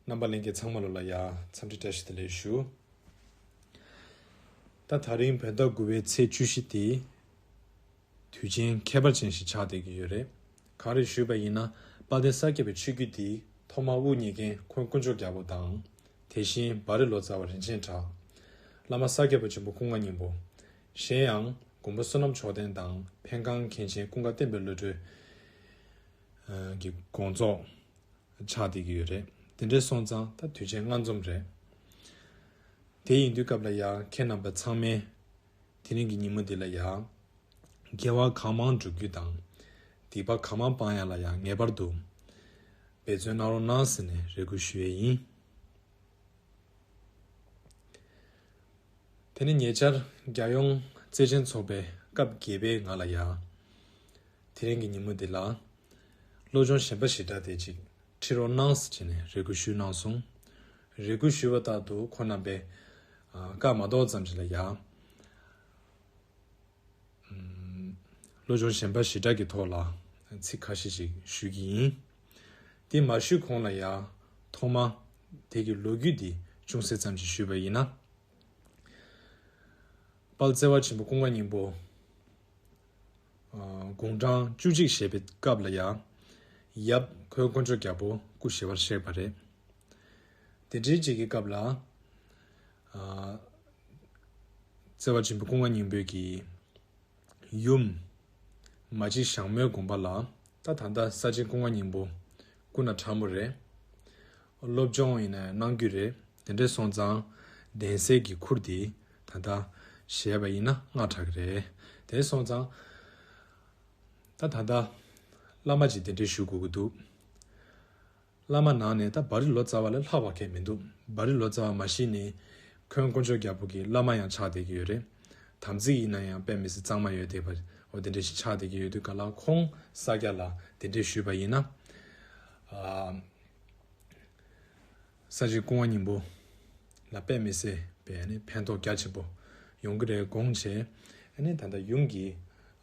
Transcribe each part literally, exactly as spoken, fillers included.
རྣམ་པ་ལྷན་རྒྱས་ཚང་མ་ལོ་ལ་ཡ་འཚམས་འདྲི་བཀྲ་ཤིས་བདེ་ལེགས་ཞུ། ད་ད་རིང་བོད་ཟླ་དགུ་པའི་ཚེས་བཅུ་བཞི་དེ་དུས་ཆེན་ཁྱད་པར་ཅན་ཞིག་ཆགས་བསྡད་ཀྱི་ཡོད་རེད། གང་རེད་ཞུས་པ་ཡིན་ན། དཔལ་ལྡན་ས་སྐྱ་པའི་ཆོས་བརྒྱུད་འདི་ཐོག་མར་དབུ་བརྙེས་མཁན་འཁོན་དཀོན་མཆོག་རྒྱལ་པོ་དང་། དེ་བཞིན་བྷ་རི་ལོ་ཙཱ་བ་རིན་ཆེན་གྲགས། བླ་མ་ས་སྐྱ་པ་ཆེན་པོ་ཀུན་དགའ་སྙིང་པོ། གཞན་ཡང་མགོན་པོ་བསོད་ནམས་མཆོག་ལྡན་དང་འཕན་གང་མཁན་ཆེན་ཀུན་དགའ་བསྟན་པའི་བློ་གྲོས་ཀྱི་དགོངས་རྫོགས་ཆགས་བསྡད་ཀྱི་ཡོད་རེད། དེ་འདྲ་སོང་ཙང་ད་དུས་ཆེན་ལྔ་འཛོམས་རེད། དེ་ཡིན་དུས་སྐབས་ལ་ཡ་ཁྱེད་རྣམ་པ་ཚང་མས་དེ་རིང་གི་ཉིན་མོ་འདི་ལ་ཡ་དགེ་བ་གང་མང་བསྒྲུབ་རྒྱུ་དང་། སྡིག་པ་གང་མང་སྤང་ཡ་ལ་ཡ་ངེས་པར་དུ་འབད་བརྩོན་གནང་རོགས་གནང་ཟེར་ནས་རེ་སྐུལ་ཞུ་ཡས་ཡིན། དེ་ནས་ཉེ་ཆར་རྒྱལ་ཡོངས་བརྩེ་ཆེན་ཚོགས་པའི་སྐབས་བརྒྱད་པའི་ང་ལ་ཡ། དེ་རིང་གི་ཉིན་མོ་འདི་ལ། སློབ་སྦྱོང་གཞན་པ་ཞེ་དྲག་དེ་ཅིག་ཁྲིད་རོགས་གནང་ཟེར་བྱས་ནས་རེ་སྐུལ་ཞུས་གནང་སོང་། རེ་སྐུལ་ཞུས་པ་ལྟར་དུ་ཁོང་རྣམ་པས་ཨ་བཀའ་མ་གཏོགས་ཙམ་ཞིག་ལ་ཡ། ཨམ། སློབ་སྦྱོང་གཞན་པ་ཞེ་དྲག་གི་ཐོག་ལ་ཚིག་ཁ་ཤས་ཤིག་ཞུ་གི་ཡིན། དེ་མ་ཞུས་གོང་ལ་ཡ། ཐོག་མ་དེ་གི་ལོ་རྒྱུས་འདི་ཅུང་ཟད་ཙམ་ཞིག་ཞུས་པ་ཡིན་ན། དཔལ་བརྩེ་བ་ཆེན་པོ་ཀུན་དགའ་སྙིང་པོ། ཨ་དགུང་གྲངས་བཅུ་གཅིག་བཞེས་པའི་སྐབས་ལ་ཡ། ཡབ་འཁོན་དཀོན་མཆོག་རྒྱལ་པོ་སྐུ་ཞི་བར་གཤེགས་པ་རེད། དེ་འདྲའི་ཅིག་གི་སྐབས་ལ། ཨ་བརྩེ་བ་ཆེན་པོ་ཀུན་དགའ་སྙིང་པོའི་གི་ཡུམ། མ་གཅིག་ཞང་མོའི་དགོན་པ་ལ་ད་ད་ལྟ་ས་ཆེན་ཀུན་དགའ་སྙིང་པོ་སྐུ་ན་ཕྲ་མོ་རེད། སློབ་སྦྱོང་ཡིན་ན་གནང་རྒྱུ་རེད། དེ་འདྲས་སོང་ཙང་གདན་སའི་གི་ཁུར་དེ་ད་ལྟ་བཞེས་པ་ཡིན་ན་སྔ་དྲགས་ཀྱི་རེད། དེ་སོང་ཙང་ད་ད་ལྟ་བླ་མ་ཅིག་གདན་འདྲེན་ཞུ་དགོས་ཀྱི་འདུག་བླ་མ་ནང་ནས་ད་བྷ་རི་ལོ་ཙཱ་བ་ལས་ལྷག་པ་གང་མི་འདུག་བྷ་རི་ལོ་ཙཱ་བ་མ་གཞི་ནས་འཁོན་དཀོན་མཆོག་རྒྱལ་པོ་གི་བླ་མ་ཡང་ཆགས་བསྡད་ཀྱི་ཡོད་རེད། དམ་ཚིག་ཡིན་ན་ཡང་དཔེ་མི་སྲིད་གཙང་མ་ཡོད་བསྡད་པ་འོ་དེ་འདྲ་ཞིག་ཆགས་བསྡད་ཀྱི་ཡོད་དུས་ག་ལ་ཁོང་ས་སྐྱ་ལ་གདན་འདྲེན་ཞུས་པ་ཡིན་ན། ཨ་ས་ཆེན་ཀུན་དགའ་སྙིང་པོ་ལ་དཔེ་མི་སྲིད་པའི་ནི་ཕན་ཐོགས་རྒྱ་ཆེན་པོ་ཡོང་གི་རེད་དགོངས་བྱས། ཨ་ནི་ད་ལྟ་ཡུམ་གྱིས་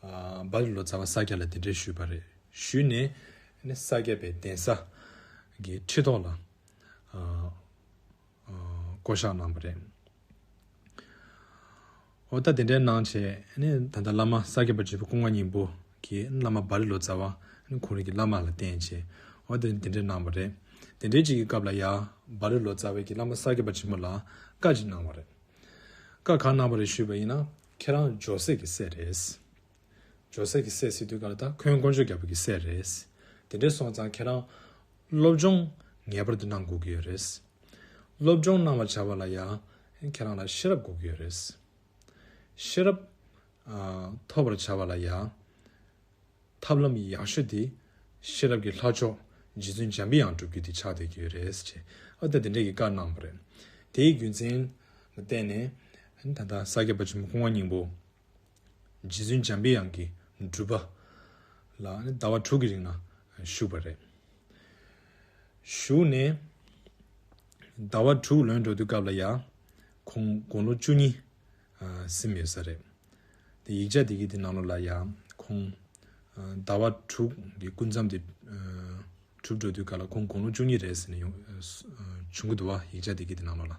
ཨ་བྷ་རི་ལོ་ཙཱ་བ་ས་སྐྱ་ལ་གདན་འདྲེན་ཞུས་པ་རེད། ཞུས་ནས་ཨ་ནི་ས་སྐྱ་པའི་གདན་ས་གི་ཁྲི་ཐོག་ལ་ཨ་ཨ་བསྐོ་བཞག་གནང་བ་རེད། འོ་ད་དེ་འདྲའི་གནང་བྱས་ཨ་ནི་ད་ལྟ་བླ་མ་ས་སྐྱ་པ་ཆེན་པོ་ཀུན་དགའ་སྙིང་པོ་གིས་བླ་མ་བྷ་རི་ལོ་ཙཱ་བ་ཨ་ནི་ཁོང་རང་གི་བླ་མ་ལ་བསྟེན་བྱས་འོ་དེ་དེ་འདྲའི་གནང་བ་རེད། དེ་འདྲའི་ཅིག་གི་སྐབས་ལ་ཡ་བྷ་རི་ལོ་ཙཱ་བས་ཀྱི་བླ་མ་ས་སྐྱ་པ་ཆེན་པོ་ལ་བཀའ་ཅིག་གནང་བ་རེད། བཀའ་གང་གནང་བ་རེད་ཞུས་པ་ཡིན་ན། ཁྱེད་རང་ཇོ་སྲས་ཀྱི་སྲས་རེད། ཇོ་སྲས་ཀྱི་སྲས་ཟེར་དུས་ག་ལ་ད་འཁོན་དཀོན་མཆོག་རྒྱལ་པོ་གི་སྲས་རེད། དེ་འདྲས་སོང་ཙང་ཁྱེད་རང་སློབ་སྦྱོང་ངེས་པར་དུ་གནང་དགོས་ཀྱི་ཡོད་རེད། སློབ་སྦྱོང་གནང་བར་བྱ་བ་ལ་ཡང་ཁྱེད་རང་ལ་ཤེས་རབ་དགོས་ཀྱི་ཡོད་རེད། ཤེས་རབ་ཨ་ཐོབ་པར་བྱ་བ་ལ་ཡང་ཐབས་ལམ་ཡག་ཤོས་དེ་ཤེས་རབ་ཀྱི་ལྷ་མཆོག་རྗེ་བཙུན་འཇམ་པའི་དབྱངས་སྒྲུབ་རྒྱུ་དེ་ཆགས་བསྡད་ཀྱི་ཡོད་རེད་ཅེས་ཨ་ད་དེ་འདྲས་ཀྱི་བཀའ་གནང་བ་རེད། དེའི་རྒྱུ་མཚན་ལ་བརྟེན་ནས་ད་ལྟ་ས་སྐྱ་པ་ཆེན་པོ་ཀུན་དགའ་སྙིང་པོ། རྗེ་བཙུན་འཇམ་པའི་དབྱངས་ཀྱི་སྒྲུབ་པ་ལ་ཟླ་བ་དྲུག་གི་རིང་ལ་བཞུགས་པ་རེད། བཞུགས་ནས་ཟླ་བ་དྲུག་ལོན་འགྲོ་དུས་སྐབས་ལ་ཡང་ཁོང་དགུང་ལོ་བཅུ་གཉིས་ཟིན་ཡོད་ས་རེད། དེ་ཡིག་ཆ་དེ་གི་དེ་ནང་ལོགས་ལ་ཡང་ཁོང་ཟླ་བ་དྲུག་གི་སྐུ་མཚམས་དེ་གྲུབ་འགྲོ་དུས་སྐབས་ལ་ཁོང་དགུང་ལོ་བཅུ་གཉིས་རེད་ཟེར་ནས་ཡོང་བྱུང་གི་འདུག་བ་ཡིག་ཆ་དེ་གི་དེ་ནང་ལོགས་ལ།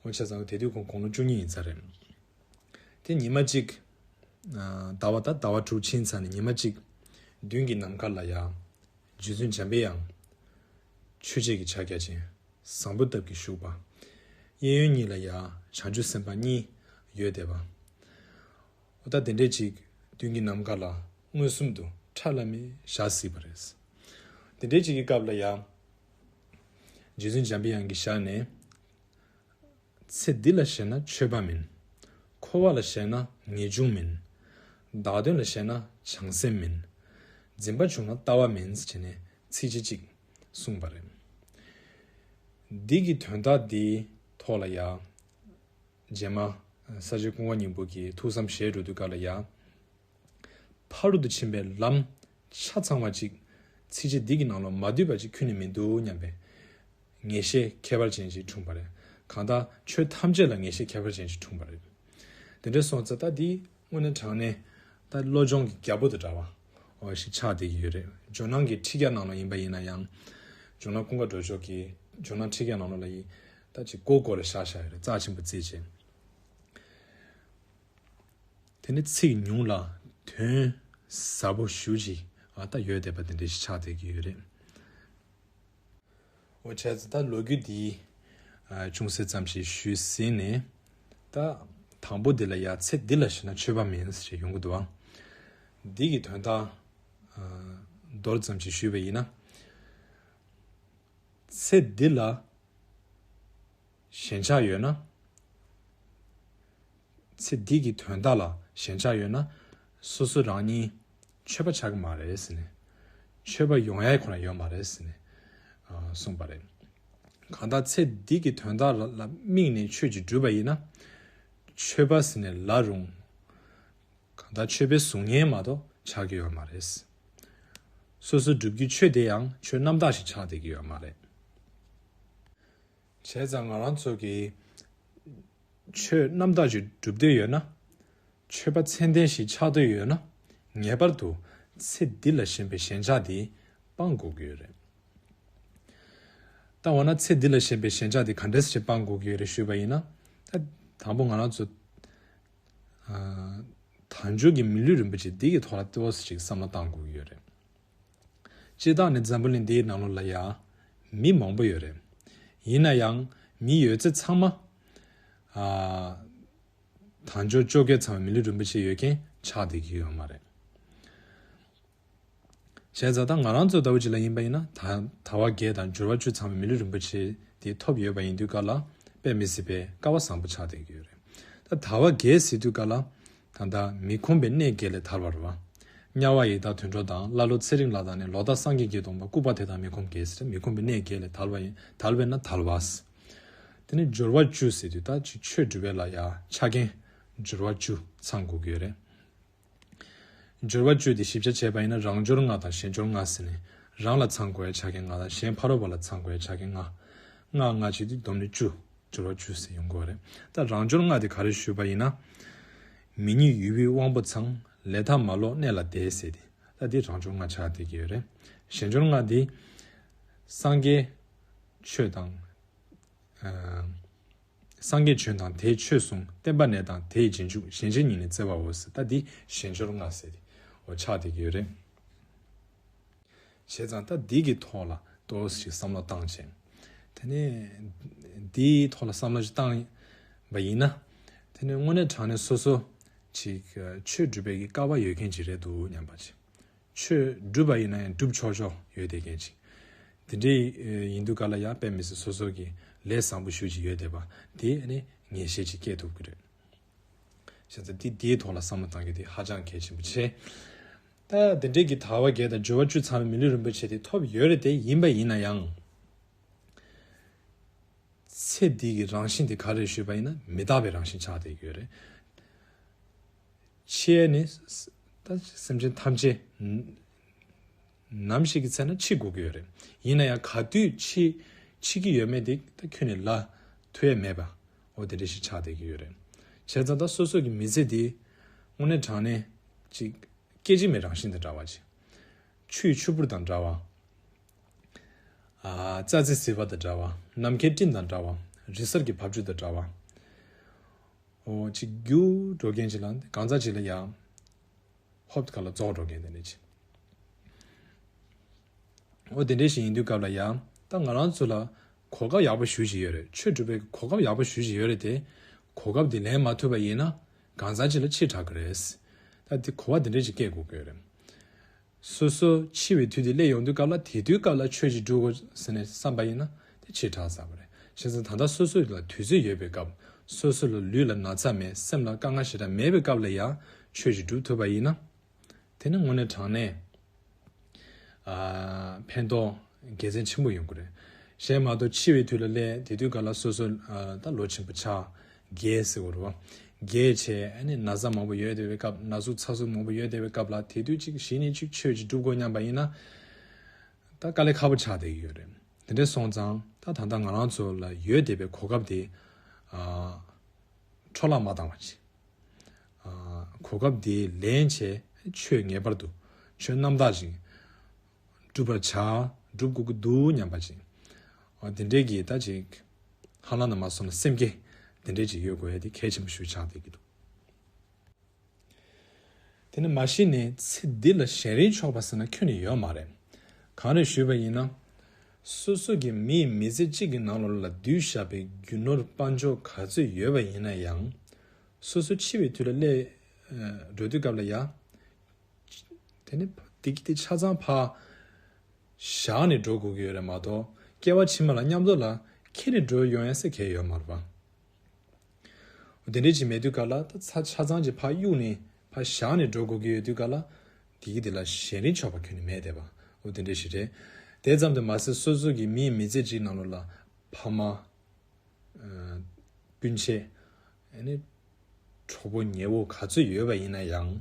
འོ་བྱས་ཙང་དེ་དུས་ཁོང་དགུང་ལོ་བཅུ་གཉིས་ཡིན་ས་རེད། དེ་ཉི་མ་གཅིག་ཟླ་བ་ད་ཟླ་བ་དྲུག་ཕྱིན་ཚར་ནས་ཉི་མ་གཅིག་མདུན་གྱི་ནམ་མཁའ་ལ་ཡང་རྗེ་བཙུན་འཇམ་པའི་དབྱངས། ཆོས་འཆད་ཀྱི་ཕྱག་རྒྱ་ཅན་བཟང་པོ་སྟབས་ཀྱིས་བཞུགས་པ། གཡས་གཡོན་གཉིས་ལ་ཡང་བྱང་ཆུབ་སེམས་དཔའ་གཉིས་ཡོད་བསྡད་པ། འོ་ད་དེ་འདྲས་ཅིག་མདུན་གྱི་ནམ་མཁའ་ལ་མངོན་སུམ་དུ་ཁྲ་ལམ་མེ་བཞག་སྲིད་པ་རེད། དེ་འདྲས་ཅིག་གི་སྐབས་ལ་ཡང་རྗེ་བཙུན་འཇམ་པའི་དབྱངས་ཀྱི་ཞལ་ནས། ཚེ་འདི་ལ་ཞེན་ན་ཆོས་པ་མིན། འཁོར་བ་ལ་ཞེན་ན་ངེས་འབྱུང་མིན། བདག་དོན་ལ་ཞེན་ན་བྱང་སེམས་མིན། འཛིན་པ་བྱུང་ན་ལྟ་བ་མིན་ཟེར་བྱས་ནས་ཚིགས་བཅད་གཅིག་གསུངས་པ་རེད། འདི་གི་དོན་དག་འདིའི་ཐོག་ལ་ཡང་རྗེས་མ་ས་སྐྱ་ཀུན་དགའ་སྙིང་པོ་གིས་ཐུགས་བསམ་བཞེས་འགྲོ་དུས་སྐབས་ལ་ཡང་། ཕ་རོལ་ཏུ་ཕྱིན་པའི་ལམ་ཆ་ཚང་བ་ཅིག་ཚིགས་བཅད་འདི་གི་ནང་ལ་མ་འདུས་པ་ཅིག་ཁྱོན་ནས་མི་འདུག་སྙམ་པའི་ངེས་ཤེས་ཁྱད་པར་ཅན་ཅིག་འཁྲུངས་པ་རེད། གང་ལྟར་ཆོས་ཐམས་ཅད་ལ་ངེས་ཤེས་ཁྱད་པར་ཅན་ཅིག་འཁྲུངས་པ་རེད། དེ་འདྲ་སོང་ཙང་ད་འདི་དངོས་གནས་དྲང་གནས་ད་བློ་སྦྱོང་གི་རྒྱལ་པོ་དང་འདྲ་བ་འོ་ཞིག་ཆགས་བསྡད་ཀྱི་ཡོད་རེད། ཇོ་ནང་གི་ཁྲིད་བརྒྱ་ནང་ལ་ཡིན་པ་ཡིན་ན་ཡང་། ཇོ་ནང་ཀུན་དགའ་སྒྲོལ་མཆོག་གིས་ཇོ་ནང་ཁྲིད་མཁན་ནང་ལོགས་ལ་ཡིན། ད་ཅིག་སྐོར་སྐོར་ལ་བཞག་བཞག་ཡོད་རེད། རྩ་ཆེན་པོ་བརྩིས་བྱས། དེ་ནི་ཚིག་ཉུང་ལ་དོན་ཟབ་པོ་ཞེ་ཅིག་ཨ་ད་ཡོད་བསྡད་པ་དེ་འདྲ་ཞིག་ཆགས་བསྡད་ཀྱི་ཡོད་རེད། འོ་བྱས་ཙང་ད་ལོ་རྒྱུས་འདི་ཨ་ཅུང་ཟད་ཙམ་ཞིག་ཞུས་ཟིན་ནས། ད་དང་པོ་འདི་ལ་ཡ་ཚེ་འདི་ལ་ཞེན་ན་ཆོས་པ་མིན་ཞེས་ཡོང་གི་འདུག་ཨང་། འདི་གི་དོན་དག་ཨ་མདོར་ཙམ་ཞིག་ཞུས་པ་ཡིན་ན། ཚེ་འདི་ལ་ཞེན་ཆགས་ཡོད་ན། ཚེ་འདི་གི་དོན་དག་ལ་ཞེན་ཆགས་ཡོད་ན། སོ་སོ་རང་ཉིད་ཆོས་པ་ཆགས་ཀྱི་མ་རེད་ཟེར་ནས། ཆོས་པ་ཡོང་ཡ་ཁོ་ན་ཡོད་མ་རེད་ཟེར་ནས་ཨ་གསུངས་པ་རེད། གང་ལྟར་ཚེ་འདི་གི་དོན་དག་ལ་དམིགས་ནས་ཆོས་ཅིག་བསྒྲུབས་པ་ཡིན་ན། ཆོས་པ་ཟེར་ནས་ལབ་རུང་། གང་ལྟར་ཆོས་པའི་གཟུགས་བརྙན་མ་གཏོགས་ཆགས་ཀྱི་ཡོད་མ་རེད། སོ་སོ་སྒྲུབ་ཀྱི་ཆོས་དེ་ཡང་ཆོས་རྣམ་དག་ཞིག་ཆགས་བསྡད་ཀྱི་ཡོད་མ་རེད། བྱས་ཙང་ང་རང་ཚོ་གིས་ཆོས་རྣམ་དག་ཅིག་སྒྲུབ་འདོད་ཡོད་ན། ཆོས་པ་ཚད་ལྡན་ཞིག་ཆགས་འདོད་ཡོད་ན། ངེས་པར་དུ་ཚེ་འདི་ལ་ཞེན་པའི་ཞེན་ཆགས་དེ་སྤང་དགོས་ཀྱི་ཡོད་རེད། ད་འོ་ན་ཚེ་འདི་ལ་ཞེན་པའི་ཞེན་ཆགས་དེ་ག་འདྲས་ཞིག་སྤང་དགོས་ཀྱི་ཡོད་རེད་ཞུས་པ་ཡིན་ན། ད་དང་པོ་ང་རང་ཚོ་ཨ་དལ་འབྱོར་གྱི་མི་ལུས་རིན་པོ་ཆེ་འདི་གི་ཐོག་ལ་ཏོག་ཙམ་ཞིག་བསམ་བློ་བཏང་དགོས་ཀྱི་ཡོད་རེད། སྤྱིར་བཏང་ནི་འཛམ་བུ་གླིང་འདིའི་ནང་ལོགས་ལ་ཡ་མི་མང་པོ་ཡོད་རེད། ཡིན་ན་ཡང་མི་ཡོད་ཚད་ཚང་མ་ཨ་དལ་འབྱོར་བཅོ་བརྒྱད་ཚང་བའི་མི་ལུས་རིན་པོ་ཆེ་ཡོད་མཁན་ཆགས་བསྡད་ཀྱི་ཡོད་མ་རེད། བྱས་ཙང་ད་ང་རང་ཚོ་ལྟ་བུ་ཅིག་ལ་ཡིན་པ་ཡིན་ན། ད་དལ་བ་བརྒྱད་དང་འབྱོར་བ་བཅུ་ཚང་བའི་མི་ལུས་རིན་པོ་ཆེ་དེ་ཐོབ་ཡོད་པ་ཡིན་དུས་སྐབས་ལ་དཔེ་མི་སྲིད་པའི་སྐལ་བ་བཟང་པོ་ཆགས་བསྡད་ཀྱི་ཡོད་རེད། ད་དལ་བ་བརྒྱད་ཟེར་དུས་སྐབས་ལ། ད་ལྟ་མི་ཁོམ་པའི་གནས་བརྒྱད་ལས་དལ་བ་རེད་བ། དམྱལ་བ་ཡི་དྭགས་དུད་འགྲོ་དང་ཀླ་ཀློ་ཚེ་རིང་ལ་དྭགས་ནས་ལོག་ལྟ་སངས་རྒྱས་བརྒྱད་སྟོང་པ་ལྐུགས་པ་དེ་དག་མི་ཁོམ་བརྒྱད་ཟེར། མི་ཁོམ་པའི་གནས་བརྒྱད་ལས་དལ་བ་ཡིན། དལ་བས་ན་དལ་བ་ཟེར། དེ་ནས་འབྱོར་བ་བཅུ་ཟེར་དུས་ད་ཅིག་ཆོས་སྒྲུབ་པ་ལ་ཡ་ཆ་རྐྱེན་འབྱོར་བ་བཅུ་ཚང་དགོས་ཀྱི་ཡོད་རེད། འབྱོར་བ་བཅུ་དེ་ཞིབ་ཆ་བྱས་པ་ཡིན་ན། རང་འབྱོར་ལྔ་དང་གཞན་འབྱོར་ལྔ་ཟེར་ནས། རང་ལ་ཚང་དགོས་ཡ་ཆ་རྐྱེན་ལྔ་དང་། གཞན་ཕ་རོལ་པོ་ལ་ཚང་དགོས་ཡ་ཆ་རྐྱེན་ལྔ། ལྔ་ལྔ་བྱས་དུས་བསྡོམས་ནས་བཅུ། འབྱོར་བ་བཅུ་ཟེར་ཡོང་གི་ཡོད་རེད། ད་རང་འབྱོར་ལྔ་དེ་ག་རེ་ཞུས་པ་ཡིན་ན། མི་ཉིད་ཡུལ་པའི་དབང་པོ་ཚང་། ལས་མཐའ་མ་ལོག་གནས་ལ་བདེ་ཟེར་ཏེ། ད་འདི་རང་འབྱོར་ལྔ་ཆགས་བསྡད་ཀྱི་ཡོད་རེད། གཞན་འབྱོར་ལྔ་འདི་སངས་རྒྱས་ཆོས་དང་། ཨ་སངས་རྒྱས་བྱོན་དང་དེས་ཆོས་གསུངས། བསྟན་པ་གནས་དང་དེས་རྗེས་འཇུག་གཞན་གཅེས་ཉིད་ནི་བརྩེ་བའོ་ཟེར། ད་འདི་གཞན་འབྱོར་ལྔ་ཟེར་ཏེ་འོ་ཆགས་བསྡད་ཀྱི་ཡོད་རེད། བྱས་ཙང་ད་འདི་གི་ཐོག་ལ་ཏོག་ཙམ་ཞིག་བསམ་བློ་བཏང་བྱས། དེ་ནས་འདིའི་ཐོག་ལ་བསམ་བློ་ཞིག་བཏང་བ་ཡིན་ན། དེ་ནས་དངོས་གནས་དྲང་གནས་སོ་སོ་ཅིག་ཆོས་སྒྲུབ་པའི་གི་སྐལ་བ་ཡོད་མཁན་ཅིག་རེད་འདུག་སྙམ་པ་ཅིག་ཆོས་སྒྲུབ་པ་ཡིན་ན་ཡང་སྒྲུབ་ཆོག་ཆོག་ཡོད་བསྡད་མཁན་ཅིག་དེ་འདྲའི་ཡིན་དུས་སྐབས་ལ་ཡང་དཔེ་མི་སྲིད་སོ་སོ་གི་ལས་བཟང་པོ་ཞེ་ཅིག་ཡོད་བསྡད་པ་དེ་ནི་ངེས་ཤེས་ཅིག་སྐྱེ་ཐུབ་ཀྱི་རེད། བྱས་ཙང་དེ་དེའི་ཐོག་ལ་བསམ་བློ་བཏང་རྒྱུ་དེ་ཧ་ཅང་གལ་ཆེན་པོ་ཆེ། ད་དེ་འདྲའི་གི་དལ་བ་བརྒྱད་དང་འབྱོར་བ་བཅུ་ཚང་བའི་མི་ལུས་རིན་པོ་ཆེ་དེ་ཐོབ་ཡོད་རེད་དེ། ཡིན་པ་ཡིན་ན་ཡང་། ཚེ་འདི་གི་རང་བཞིན་དེ་ག་རེ་ཞུས་པ་ཡིན་ན་མི་རྟག་པའི་རང་བཞིན་ཆགས་བསྡད་ཀྱི་ཡོད་རེད། འཆི་ནི་ད་སེམས་ཅན་ཐམས་ཅད་ནམ་ཞིག་གི་ཚེ་ན་འཆི་དགོས་ཀྱི་ཡོད་རེད། ཡིན་ན་ཡང་ག་དུས་འཆི་འཆི་གི་ཡོད་མེད་དེ་ད་ཁྱོན་ནས་ལབ་ཐུབ་ཡ་མེད་པ། འོ་དེ་འདྲ་ཞིག་ཆགས་བསྡད་ཀྱི་ཡོད་རེད། བྱས་ཙང་ད་སོ་སོ་གི་མི་ཚེ་འདི་དངོས་གནས་དྲང་གནས་ཅིག་སྐད་ཅིག་མའི་རང་བཞིན་དང་འདྲ་བ་ཅིག་ཆུའི་ཆུ་བུར་དང་འདྲ་བ། ཨ་རྩྭ་རྩེ་བསིལ་བ་དང་འདྲ་བ། ནམ་མཁའི་སྤྲིན་དང་འདྲ་བ། རི་གསར་གྱི་བབས་ཚུགས་དང་འདྲ་བ། འོ་ཅིག་རྒྱུག་འགྲོ་མཁན་ཅིག་ལ་གང་ཟག་ཅིག་ལ་ཡང་ཧོབ་ཁ་ལ་རྫོགས་འགྲོ་མཁན་དེ་འདྲ་ཅིག་འོ་དེ་འདྲ་ཞིག་ཡིན་དུས་སྐབས་ལ་ཡང་ད་ང་རང་ཚོ་ལ་གོ་སྐབས་ཡག་པོ་ཞེ་ཅིག་ཡོད་རེད། ཆོས་སྒྲུབ་པའི་གོ་སྐབས་ཡག་པོ་ཞེ་ཅིག་ཡོད་རེད་དེ། གོ་སྐབས་དེ་ལེན་མ་ཐུབ་པ་ཡིན་ན་གང་ཟག་ཅིག་ལ་འཆི་དྲགས་ཀྱི་རེད། ད་དེ་གོ་བ་དེ་འདྲ་ཅིག་སྐྱེ་དགོས་ཀྱི་ཡོད་རེད། སོ་སོ་འཆི་བའི་དུས་དེ་སླེབས་ཡོང་དུས་སྐབས་ལ་དེ་དུས་སྐབས་ལ་ཆོས་ཅིག་སྒྲུབ་དགོས་ཟེར་ནས་བསམ་པ་ཡིན་ན་དེ་འཆི་དྲགས་ཚར་བ་རེད། བྱས་ཙང་ད་ལྟ་སོ་སོ་ལ་དུས་ཚོད་ཡོད་པའི་སྐབས། སོ་སོ་ལ་ལུས་ལ་ན་ཚ་མེད། སེམས་ལ་དཀའ་ངལ་ཞེ་དྲག་མེད་པའི་སྐབས་ལ་ཡང་ཆོས་ཅིག་སྒྲུབ་ཐུབ་པ་ཡིན་ན། དེ་ནི་དངོས་གནས་དྲང་གནས་ཨ་ཕན་ཐོགས་དགེ་མཚན་ཆེན་པོ་ཡོང་གི་རེད། གཞན་མ་གཏོགས་འཆི་བའི་དུས་ལ་སླེབས། དེ་དུས་སྐབས་ལ་སོ་སོ་ཨ་ད་ལོ་ཆེན་པོ་ཆགས། རྒས་ཟེར་བ་རེད་བ། རྒས་བྱས་ཨ་ནི་ན་ཚ་མང་པོ་ཡོད་བསྡད་པའི་སྐབས། ན་ཟུག་ཚ་ཟུག་མང་པོ་ཡོད་བསྡད་པའི་སྐབས་ལ་དེ་དུས་ཅིག་གཞི་ནས་ཅིག་ཆོས་ཅིག་སྒྲུབ་དགོས་སྙམ་པ་ཡིན་ན། ད་དཀའ་ལས་ཁག་པོ་ཆགས་བསྡད་ཀྱི་ཡོད་རེད། དེ་འདྲ་སོང་ཙང་ད་ད་ལྟ་ང་རང་ཚོ་ལ་ཡོད་བསྡད་པའི་གོ་སྐབས་དེ་ཨ་འཕྲོ་བརླག་མ་བཏང་བ་བྱེད། ཨ་གོ་སྐབས་དེ་ལེན་བྱས་ཆོས་ངེས་པར་དུ་ཆོས་རྣམ་དག་ཅིག་སྒྲུབ་པར་བྱ། སྒྲུབ་དགོས་ཀྱི་འདུག་སྙམ་པ་ཅིག་འོ་དེ་འདྲས་ཀྱི་ད་ཅིག་ཧ་ལམ་ན་མ་སོང་ན་སེམས་བསྐྱེད་དེ་འདྲས་ཅིག་ཡོད་དགོས་ཡ་དེ་གལ་ཆེན་པོ་ཞིག་ཆགས་བསྡད་ཀྱི་འདུག་དེ་ནི་མ་གཞི་ནས་ཚེ་འདི་ལ་གཞན་རིག་ཆོག་པ་ཟེར་ན་ཁྱོན་ནས་ཡོད་མ་རེད། གང་རེད་ཞུས་པ་ཡིན་ན། སོ་སོ་གི་མིའི་མི་ཚེ་གཅིག་གི་ནང་ལོགས་ལ་བསྡུས་བཞག་པའི་རྒྱུ་ནོར་དཔལ་འབྱོར་ག་ཚོད་ཡོད་པ་ཡིན་ན་ཡང་། སོ་སོ་འཆི་བའི་དུས་ལ་སླེབས་འགྲོ་དུས་སྐབས་ལ་ཡ། དེ་ནི་དེ་གི་དེ་ཆ་ཚང་ཕར་བཞག་ནས་འགྲོ་དགོས་ཀྱི་ཡོད་རེད་མ་གཏོགས་སྐྱེ་བ་ཕྱི་མ་ལ་མཉམ་དུ་ལ་ཁྱེར་ནས་འགྲོ་ཡོང་ཡ་ཟེར་གང་ཡང་ཡོད་མ་རེད་པ། དེ་འདྲས་ཅིག་མེད་དུས་ག་ལ་ད་ཚ་ཆ་ཚང་ཅིག་ཕར་གཡུགས་ནས་ཕར་བཞག་ནས་འགྲོ་དགོས་ཀྱི་ཡོད་དུས་ག་ལ། དེ་གི་དེ་ལ་གཞན་རིག་ཆོག་པ་ཁྱོན་ནས་མེད་བསྡད་པ། འོ་དེ་འདྲས་ཞིག་རེད། དེ་ཙམ་དུ་མ་ཟད་སོ་སོ་གི་མིའི་མི་ཚེ་གཅིག་ནང་ལོགས་ལ་ཕ་མ། སྤུན་མཆེད། ཨ་ནི། གྲོགས་པོ་ཉེ་བོ་ག་ཚོད་ཡོད་པ་ཡིན་ན་ཡང་།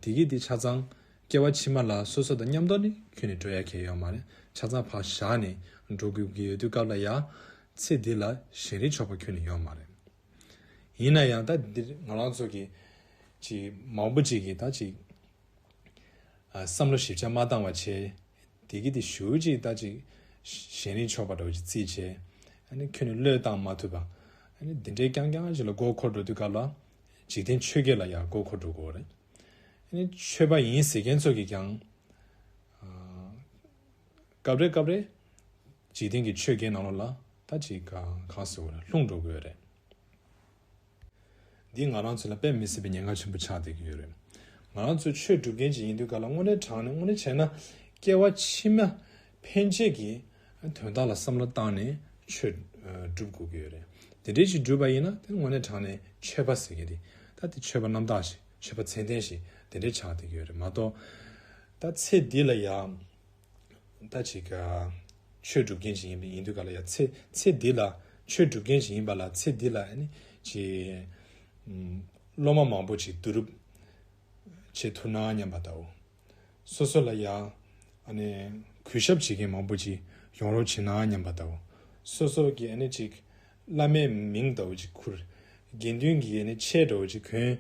འདི་གི་འདི་ཆ་ཚང་སྐྱེ་བ་ཕྱི་མ་ལ་སོ་སོ་དང་མཉམ་དུ་ནི་ཁྱོན་ནས་འགྲོ་ཡ་གང་ཡང་ཡོད་མ་རེད། ཆ་ཚང་ཕར་བཞག་ནས་འགྲོ་དགོས་ཀྱི་ཡོད་དུས་སྐབས་ལ་ཡང་། ཚེ་འདི་ལ་གཞན་རིག་ཆོག་པ་ཁྱོན་ནས་ཡོད་མ་རེད། ཡིན་ན་ཡང་ད་འདིར་ང་རང་ཚོ་གི་ཅིག་མང་པོ་ཅིག་གིས་ད་ཅིག་ཨ། བསམ་བློ་ཞིབ་ཆ་མ་བཏང་བ་བྱས། དེ་གི་དེ་ཞུ་ཅིག་ད་ཅིག་གཞན་རིག་ཆོག་པ་འདྲ་བོ་ཅིག་རྩིས་བྱས། ཨ་ནི་ཁྱོན་ནས་བློས་བཏང་མ་ཐུབ་པ། ཨ་ནི་དེ་འདྲའི་རྐྱང་རྐྱང་ཅིག་ལ་མགོ་འཁོར་འགྲོ་དུས་སྐབས་ལ། འཇིག་རྟེན་ཆོས་བརྒྱད་ལ་ཡང་མགོ་འཁོར་འགྲོ་དགོས་རེད། ཨ་ནི་ཆོས་པ་ཡིན་ཟེར་མཁན་ཚོ་གིས་ཀྱང་། ཨ། སྐབས་རེ་སྐབས་རེ། འཇིག་རྟེན་གྱི་ཆོས་བརྒྱད་ནང་ལོགས་ལ་ད་ཅིག་གང་གང་ཟེར་བ་རེད། ལྷུང་འགྲོ་གི་ཡོད་རེད། འདི་ང་རང་ཚོ་ལ་དཔེ་མི་སྲིད་པའི་ཉེན་ཁ་ཆེན་པོ་ཆགས་བསྡད་ཀྱི་ཡོད་རེད། ང་རང་ཚོ་ཆོས་སྒྲུབ་མཁན་ཅིག་ཡིན་དུས་ག་ལ་དངོས་གནས་དྲང་གནས་དངོས་གནས་བྱས་ན་སྐྱེ་བ་ཕྱི་མ་ཕན་ཆད་ཀྱི་དོན་དག་ལ་བསམ་བློ་བཏང་ནས་ཆོས་སྒྲུབ་དགོས་ཀྱི་ཡོད་རེད། དེ་འདྲའི་ཞིག་སྒྲུབ་པ་ཡིན་ན་དེ་དངོས་གནས་དྲང་གནས་ཆོས་པ་ཟེར་གྱི་རེད། ད་དེ་ཆོས་པ་རྣམ་དག་ཞིག་ཆོས་པ་ཚད་ལྡན་ཞིག་དེ་འདྲའི་ཆགས་བསྡད་ཀྱི་ཡོད་རེད་མ་གཏོགས། ད་ཚེ་འདི་ལ་ཡང་། ད་ཅིག་ཆོས་སྒྲུབ་མཁན་ཞིག་ཡིན་པ་ཡིན་དུས་ག་ལ་ཡ་ཚེ་ཚེ་འདི་ལ་ཆོས་སྒྲུབ་མཁན་ཞིག་ཡིན་པ་ལ་ཚེ་འདི་ལ་ཨ་ནི་ཅིག་སློབ་མ་མང་པོ་ཅིག་བསྡུ་རུབ་བྱེད་ཐུབ་ན་སྙམ་པ་དང་། སོ་སོ་ལ་ཡ་ཨ་ནི་གུས་ཞབས་བྱེད་མཁན་མང་པོ་ཅིག་ཡོང་རོགས་བྱེད་ན་སྙམ་པ་དང་། སོ་སོ་གི་ཨ་ནི་ཅིག་བླ་མའི་མིང་འདྲ་བོ་ཅིག་ཁུར། དགེ་འདུན་གྱི་ཨ་ནི་ཆས་འདྲ་བོ་ཅིག་གོན།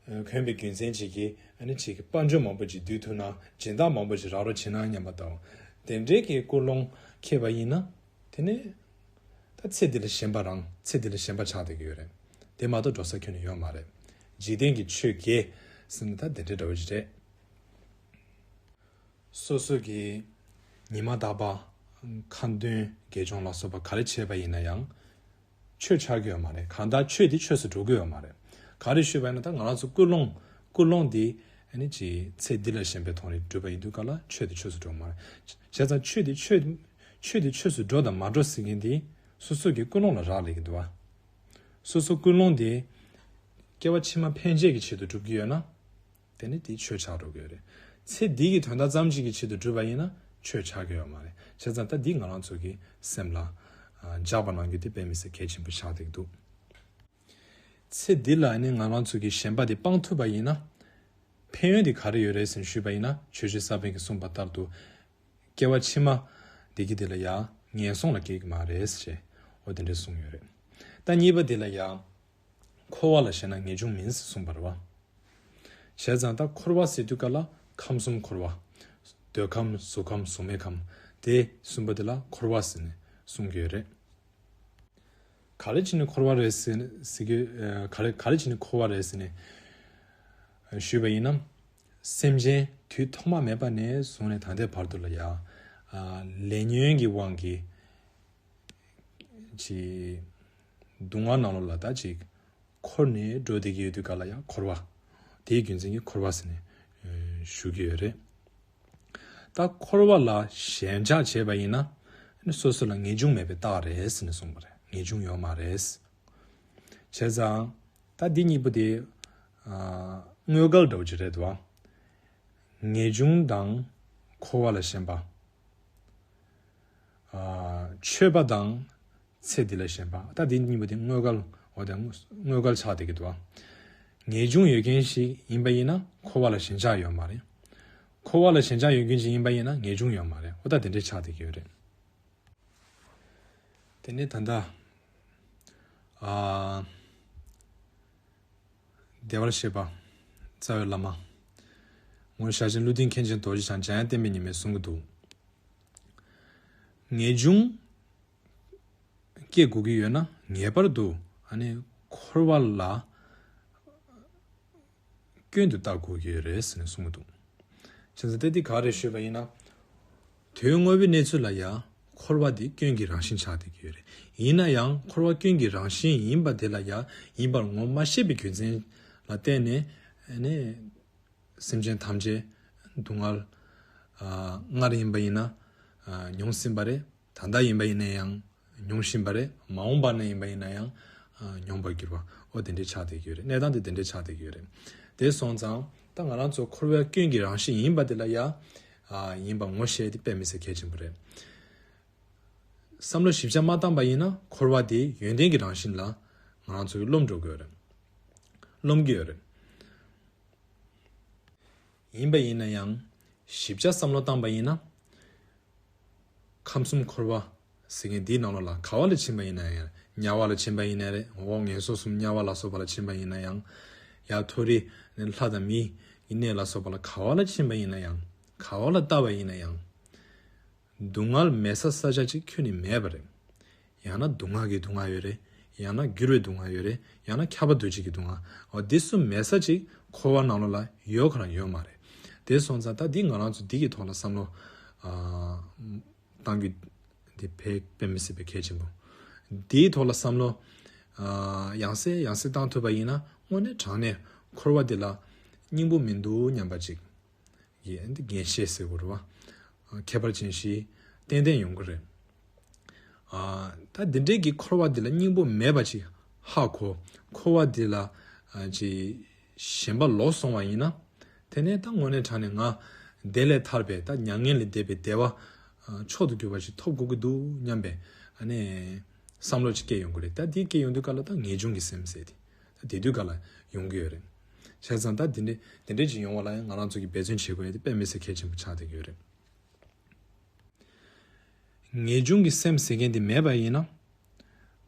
གོན་པའི་རྒྱུ་མཚན་ཅིག་གིས་ཨ་ནི་ཅིག་དཔལ་འབྱོར་མང་པོ་ཅིག་བསྡུ་ཐུབ་ན་སྦྱིན་བདག་མང་པོ་ཅིག་རག་རོགས་བྱེད་ན་སྙམ་པ་དང་། དེ་འདྲའི་གི་ཀུན་སློང་འཁྱེར་བ་ཡིན་ན། དེ་ནི་ད་ཚེ་འདི་ལ་ཞེན་པ་རང་ཚེ་འདི་ལ་ཞེན་པ་ཆགས་བསྡད་ཀྱི་ཡོད་རེད། དེ་མ་གཏོགས་འགྲོ་ས་ཁྱོན་ནས་ཡོད་མ་རེད། འཇིག་རྟེན་གྱི་ཆོས་བརྒྱད་ཟེར་ན་ད་དེ་འདྲའི་འདྲ་བོ་ཅིག་རེད། སོ་སོ་གིས་ཉི་མ་རྟག་པར་ཁ་འདོན་དགེ་སྦྱོར་ལ་སོགས་པ་ག་རེ་བྱས་པ་ཡིན་ན་ཡང་ཆོས་ཆགས་ཀྱི་ཡོད་མ་རེད། གང་ལྟར་ཆོས་དེ་ཆོས་སུ་འགྲོ་གི་ཡོད་མ་རེད། ག་རེ་ཞུས་པ་ཡིན་ན་ད་ང་རང་ཚོ་ཀུན་སློང་ཀུན་སློང་འདི་ཨ་ནི་ཅིག་ཚེ་འདི་ལ་ཞེན་པའི་ཐོག་ནས་བསྒྲུབས་པ་ཡིན་དུས་ག་ལ་ཆོས་དེ་ཆོས་སུ་འགྲོ་མ་རེད། བྱས་ཙང་ཆོས་དེ་ཆོས་ཆོས་དེ་ཆོས་སུ་འགྲོ་དང་མ་འགྲོ་ཟེར་མཁན་དེ་སོ་སོ་གི་ཀུན་སློང་ལ་རག་ལས་ཀྱི་འདུག་བ། སོ་སོ་ཀུན་སློང་དེ་སྐྱེ་བ་ཕྱི་མ་ཕན་ཆད་ཀྱི་ཆེད་དུ་བསྒྲུབ་ཀྱི་ཡོད་ན། དེ་ནི་དེ་ཆོས་ཆགས་འགྲོ་གི་ཡོད་རེད། ཚེ་འདི་གི་དོན་དག་ཙམ་ཞིག་གི་ཆེད་དུ་བསྒྲུབས་པ་ཡིན་ན་ཆོས་ཆགས་ཀྱི་ཡོད་མ་རེད། བྱས་ཙང་ད་འདི་ང་རང་ཚོ་གི་སེམས་ལ་ཨ། འཇགས་པ་གནང་རྒྱུ་དེ་དཔེ་མི་སྲིད་གལ་ཆེན་པོ་ཆགས་བསྡད་འདུག་ཚེ་འདི་ལ་ནི་ང་རང་ཚོ་གི་ཞེན་པ་དེ་སྤང་ཐུབ་པ་ཡིན་ན། ཕན་ཡོན་དེ་ག་རེ་ཡོད་རེད་ཟེར་ཞུས་པ་ཡིན་ན་ཆོས་རྗེ་ས་པཎ་གྱིས་གསུངས་པ་ལྟར་དུ། སྐྱེ་བ་ཕྱི་མ་འདི་གི་དེ་ལ་ཡང་ངན་སོང་ལ་སྐྱེ་གི་མ་རེད་ཟེར། འོ་དེ་འདྲ་གསུངས་ཡོད་རེད། ད་གཉིས་པ་དེ་ལ་ཡང་། འཁོར་བ་ལ་ཞེན་ན་ངེས་འབྱུང་མིན་ཟེར་གསུངས་པ་རེད་བ། བྱས་ཙང་ད་འཁོར་བ་ཟེར་དུས་ག་ལ་ཁམས་གསུམ་འཁོར་བ། འདོད་ཁམས་གཟུགས་ཁམས་གཟུགས་མེད་ཁམས་དེ་གསུམ་པོ་དེ་ལ་འཁོར་བ་ཟེར་ནས་གསུང་གི་ཡོད་རེད། ག་རེ་བྱས་ནས་འཁོར་བ་རེད་ཟེར་ཟེར་གི་ག་རེ་ག་རེ་བྱས་ནས་འཁོར་བ་རེད་ཟེར་ནས་ཞུས་པ་ཡིན་ན། སེམས་ཅན་དུས་ཐོག་མ་མེད་པ་ནས་བཟུང་ནས་ད་ལྟའི་བར་དུ་ལ་ཡང་ལས་ཉོན་གྱི་དབང་གིས། ཅིག་སྡུག་བསྔལ་ནང་ལོགས་ལ་ད་ཅིག་འཁོར་ནས་འགྲོ་བསྡད་ཀྱི་ཡོད་དུས་ག་ལ་ཡང་འཁོར་བ། དེའི་རྒྱུ་མཚན་གྱིས་འཁོར་བ་ཟེར་ནས་ཞུ་གི་ཡོད་རེད། ད་འཁོར་བ་ལ་ཞེན་ཆགས་བྱས་པ་ཡིན་ན་སོ་སོ་ལ་ངེས་འབྱུང་མེད་པའི་རྟགས་རེད་ཟེར་ནས་གསུངས་པ་རེད། ངེས་འབྱུང་ཡོད་མ་རེད། བྱས་ཙང་ད་འདི་གཉིས་པོ་དེ་དངོས་འགལ་འདྲ་བོ་ཅིག་རེད་འདུག་བ། ངེས་འབྱུང་དང་འཁོར་བ་ལ་ཞེན་པ། ཆོས་པ་དང་ཚེ་འདི་ལ་ཞེན་པ། ད་འདི་གཉིས་པོ་དེ་དངོས་འགལ། འོ་དེ་དངོས་འགལ་ཆགས་བསྡད་ཀྱི་འདུག་བ། ངེས་འབྱུང་ཡོད་མཁན་ཞིག་ཡིན་པ་ཡིན་ན་འཁོར་བ་ལ་ཞེན་ཆགས་ཡོད་མ་རེད། འཁོར་བ་ལ་ཞེན་ཆགས་ཡོད་མཁན་ཞིག་ཡིན་པ་ཡིན་ན་ངེས་འབྱུང་ཡོད་མ་རེད། འོ་ད་དེ་འདྲས་ཆགས་བསྡད་ཀྱི་ཡོད་རེད། དེ་ནས་ད་ལྟ་ཨ། བདེ་བར་གཤེགས་པ་རྩ་བའི་བླ་མ། ངོར་ཞལ་ཆེམས་ཀླུ་ལྡིང་མཁན་ཆེན་རྡོ་རྗེ་འཆང་འཇམ་དབྱངས་བསྟན་པའི་ཉི་མས་གསུང་གི་འདུག་ངེས་འབྱུང་སྐྱེ་དགོས་ཀྱི་ཡོད་ན་ངེས་པར་དུ་ཨ་ནི་འཁོར་བ་ལ་སྐྱོན་དུ་བལྟ་དགོས་ཀྱི་ཡོད་རེད་ཟེར་ནས་གསུངས་ཀྱི་འདུག་བྱས་ཙང་ད་འདི་ག་རེ་ཞུས་པ་ཡིན་ན། དོན་དངོས་པོའི་གནས་ཚུལ་ལ་ཡང་འཁོར་བ་འདི་སྐྱོན་གྱི་རང་བཞིན་ཆགས་བསྡད་ཀྱི་ཡོད་རེད། ཡིན་ན་ཡང་འཁོར་བ་སྐྱོན་གྱི་རང་བཞིན་ཡིན་པ་དེ་ལ་ཡང་ཡིན་པར་ངོ་མ་ཤེས་པའི་རྒྱུ་མཚན་ལ་བརྟེན་ནས་ནི་སེམས་ཅན་ཐམས་ཅད་སྡུག་བསྔལ་ཨ་སྔར་ཡིན་པ་ཡིན་ན་ཨ་མྱོང་ཟིན་པ་རེད། ད་ལྟ་ཡིན་པ་ཡིན་ན་ཡང་མྱོང་བཞིན་པ་རེད། མ་འོངས་པ་ན་ཡིན་པ་ཡིན་ན་ཡང་ཨ་མྱོང་བར་འགྱུར་བ། འོ་དེ་འདྲའི་ཆགས་བསྡད་ཀྱི་ཡོད་རེད། གནས་སྟངས་དེ་དེ་འདྲའི་ཆགས་བསྡད་ཀྱི་ཡོད་རེད། དེ་སོང་ཙང་ད་ང་རང་ཚོ་འཁོར་བའི་སྐྱོན་གྱི་རང་བཞིན་ཡིན་པ་དེ་ལ་ཡང་ཨ་ཡིན་པ་ངོ་ཤེས་དེ་དཔེ་མི་སྲིད་གལ་ཆེན་པོ་རེད། བསམ་བློ་ཞིབ་ཆ་མ་བཏང་པ་ཡིན་ན་འཁོར་བ་དེ་ཡོན་ཏན་གྱི་རང་བཞིན་ལ་ང་རང་ཚོ་གི་རློམ་འགྲོ་གི་ཡོད་རེད། རློམ་གྱི་ཡོད་རེད། ཡིན་པ་ཡིན་ན་ཡང་ཞིབ་ཆ་བསམ་བློ་བཏང་པ་ཡིན་ན། ཁམས་གསུམ་འཁོར་བ་ཟེར་མཁན་འདིའི་ནང་ལོགས་ལ་ག་བ་ལ་ཕྱིན་པ་ཡིན་ན་ཡང་། དམྱལ་བ་ལ་ཕྱིན་པ་ཡིན་ན་རེད། འོ་ངན་སོང་གསུམ་དམྱལ་བ་ལ་སོགས་པ་ལ་ཕྱིན་པ་ཡིན་ན་ཡང་། ཡང་མཐོ་རིས་ནས་ལྷ་དང་མི་ཡི་གནས་ལ་སོགས་པ་ལ་ག་བ་ལ་ཕྱིན་པ་ཡིན་ན་ཡང་། ག་བ་ལ་བལྟ་བ་ཡིན་ན་ཡང་། སྡུག་བསྔལ་མེད་ས་ས་ཆ་གཅིག་ཁྱོན་ནས་མེད་པ་རེད། ཡང་ན་སྡུག་བསྔལ་གྱི་སྡུག་བསྔལ་ཡོད་རེད། ཡང་ན་འགྱུར་བའི་སྡུག་བསྔལ་ཡོད་རེད། ཡང་ན་ཁྱབ་པ་འདུ་བྱེད་ཀྱི་སྡུག་བསྔལ། འོ་འདི་གསུམ་མེད་ས་གཅིག་འཁོར་བ་ནང་ལོགས་ལ་ཡོད་ག་རང་ཡོད་མ་རེད། དེ་སོང་ཙང་ད་འདི་ང་རང་ཚོ་འདི་གི་ཐོག་ལ་བསམ་བློ་ཨ་བཏང་རྒྱུ་འདི་དཔེ་དཔེ་མི་སྲིད་པའི་གལ་ཆེན་པོ། འདིའི་ཐོག་ལ་བསམ་བློ་ཨ་ཡང་སེ་ཡང་སེ་བཏང་ཐུབ་པ་ཡིན་ན་དངོས་གནས་དྲང་གནས་འཁོར་བ་འདི་ལ་སྙིང་པོ་མི་འདུག་སྙམ་པ་ཅིག་ཡིན། འདི་རྒན་ཤེས་ཟེར་དགོས་རེད་བ། ཁྱད་པར་ཅན་ཞིག་ཏན་ཏན་ཡོང་གི་རེད། ཨ་ད་འདི་འདྲའི་གི་འཁོར་བ་འདི་ལ་སྙིང་པོ་མེད་པ་ཅིག་ཧ་གོ། འཁོར་བ་འདི་ལ་ཨ་ཅིག་ཞེན་པ་ལོག་སོང་བ་ཡིན་ན། དེ་ནས་ད་དངོས་གནས་དྲང་གནས་ང་བདེ་ལས་ཐར་པའི་ད་མྱ་ངན་ལས་འདས་པའི་བདེ་བ་ཨ་མཆོག་ཏུ་གྱུར་པ་ཞིག་ཐོབ་དགོས་ཀྱི་འདུག་སྙམ་པའི་ཨ་ནི་བསམ་བློ་ཅིག་སྐྱེ་ཡོང་གི་རེད། ད་འདི་སྐྱེ་ཡོང་དུས་ག་ལ་ད་ངེས་འབྱུང་གི་སེམས་ཟེར་དེ། ད་དེ་དུས་ག་ལ་ཡོང་གི་ཡོད་རེད། བྱས་ཙང་ད་དེ་འདྲ་དེ་འདྲ་ཅིག་ཡོང་བ་ལ་ཡང་ང་རང་ཚོ་གིས་འབད་བརྩོན་བྱེད་དགོས་ཡ་དེ་དཔེ་མི་སྲིད་གལ་ཆེན་པོ་ཆགས་བསྡད་ཀྱི་ཡོད་རེད། ངེས་འབྱུང་གི་སེམས་ཟེར་མཁན་དེ་མེད་པ་ཡིན་ན།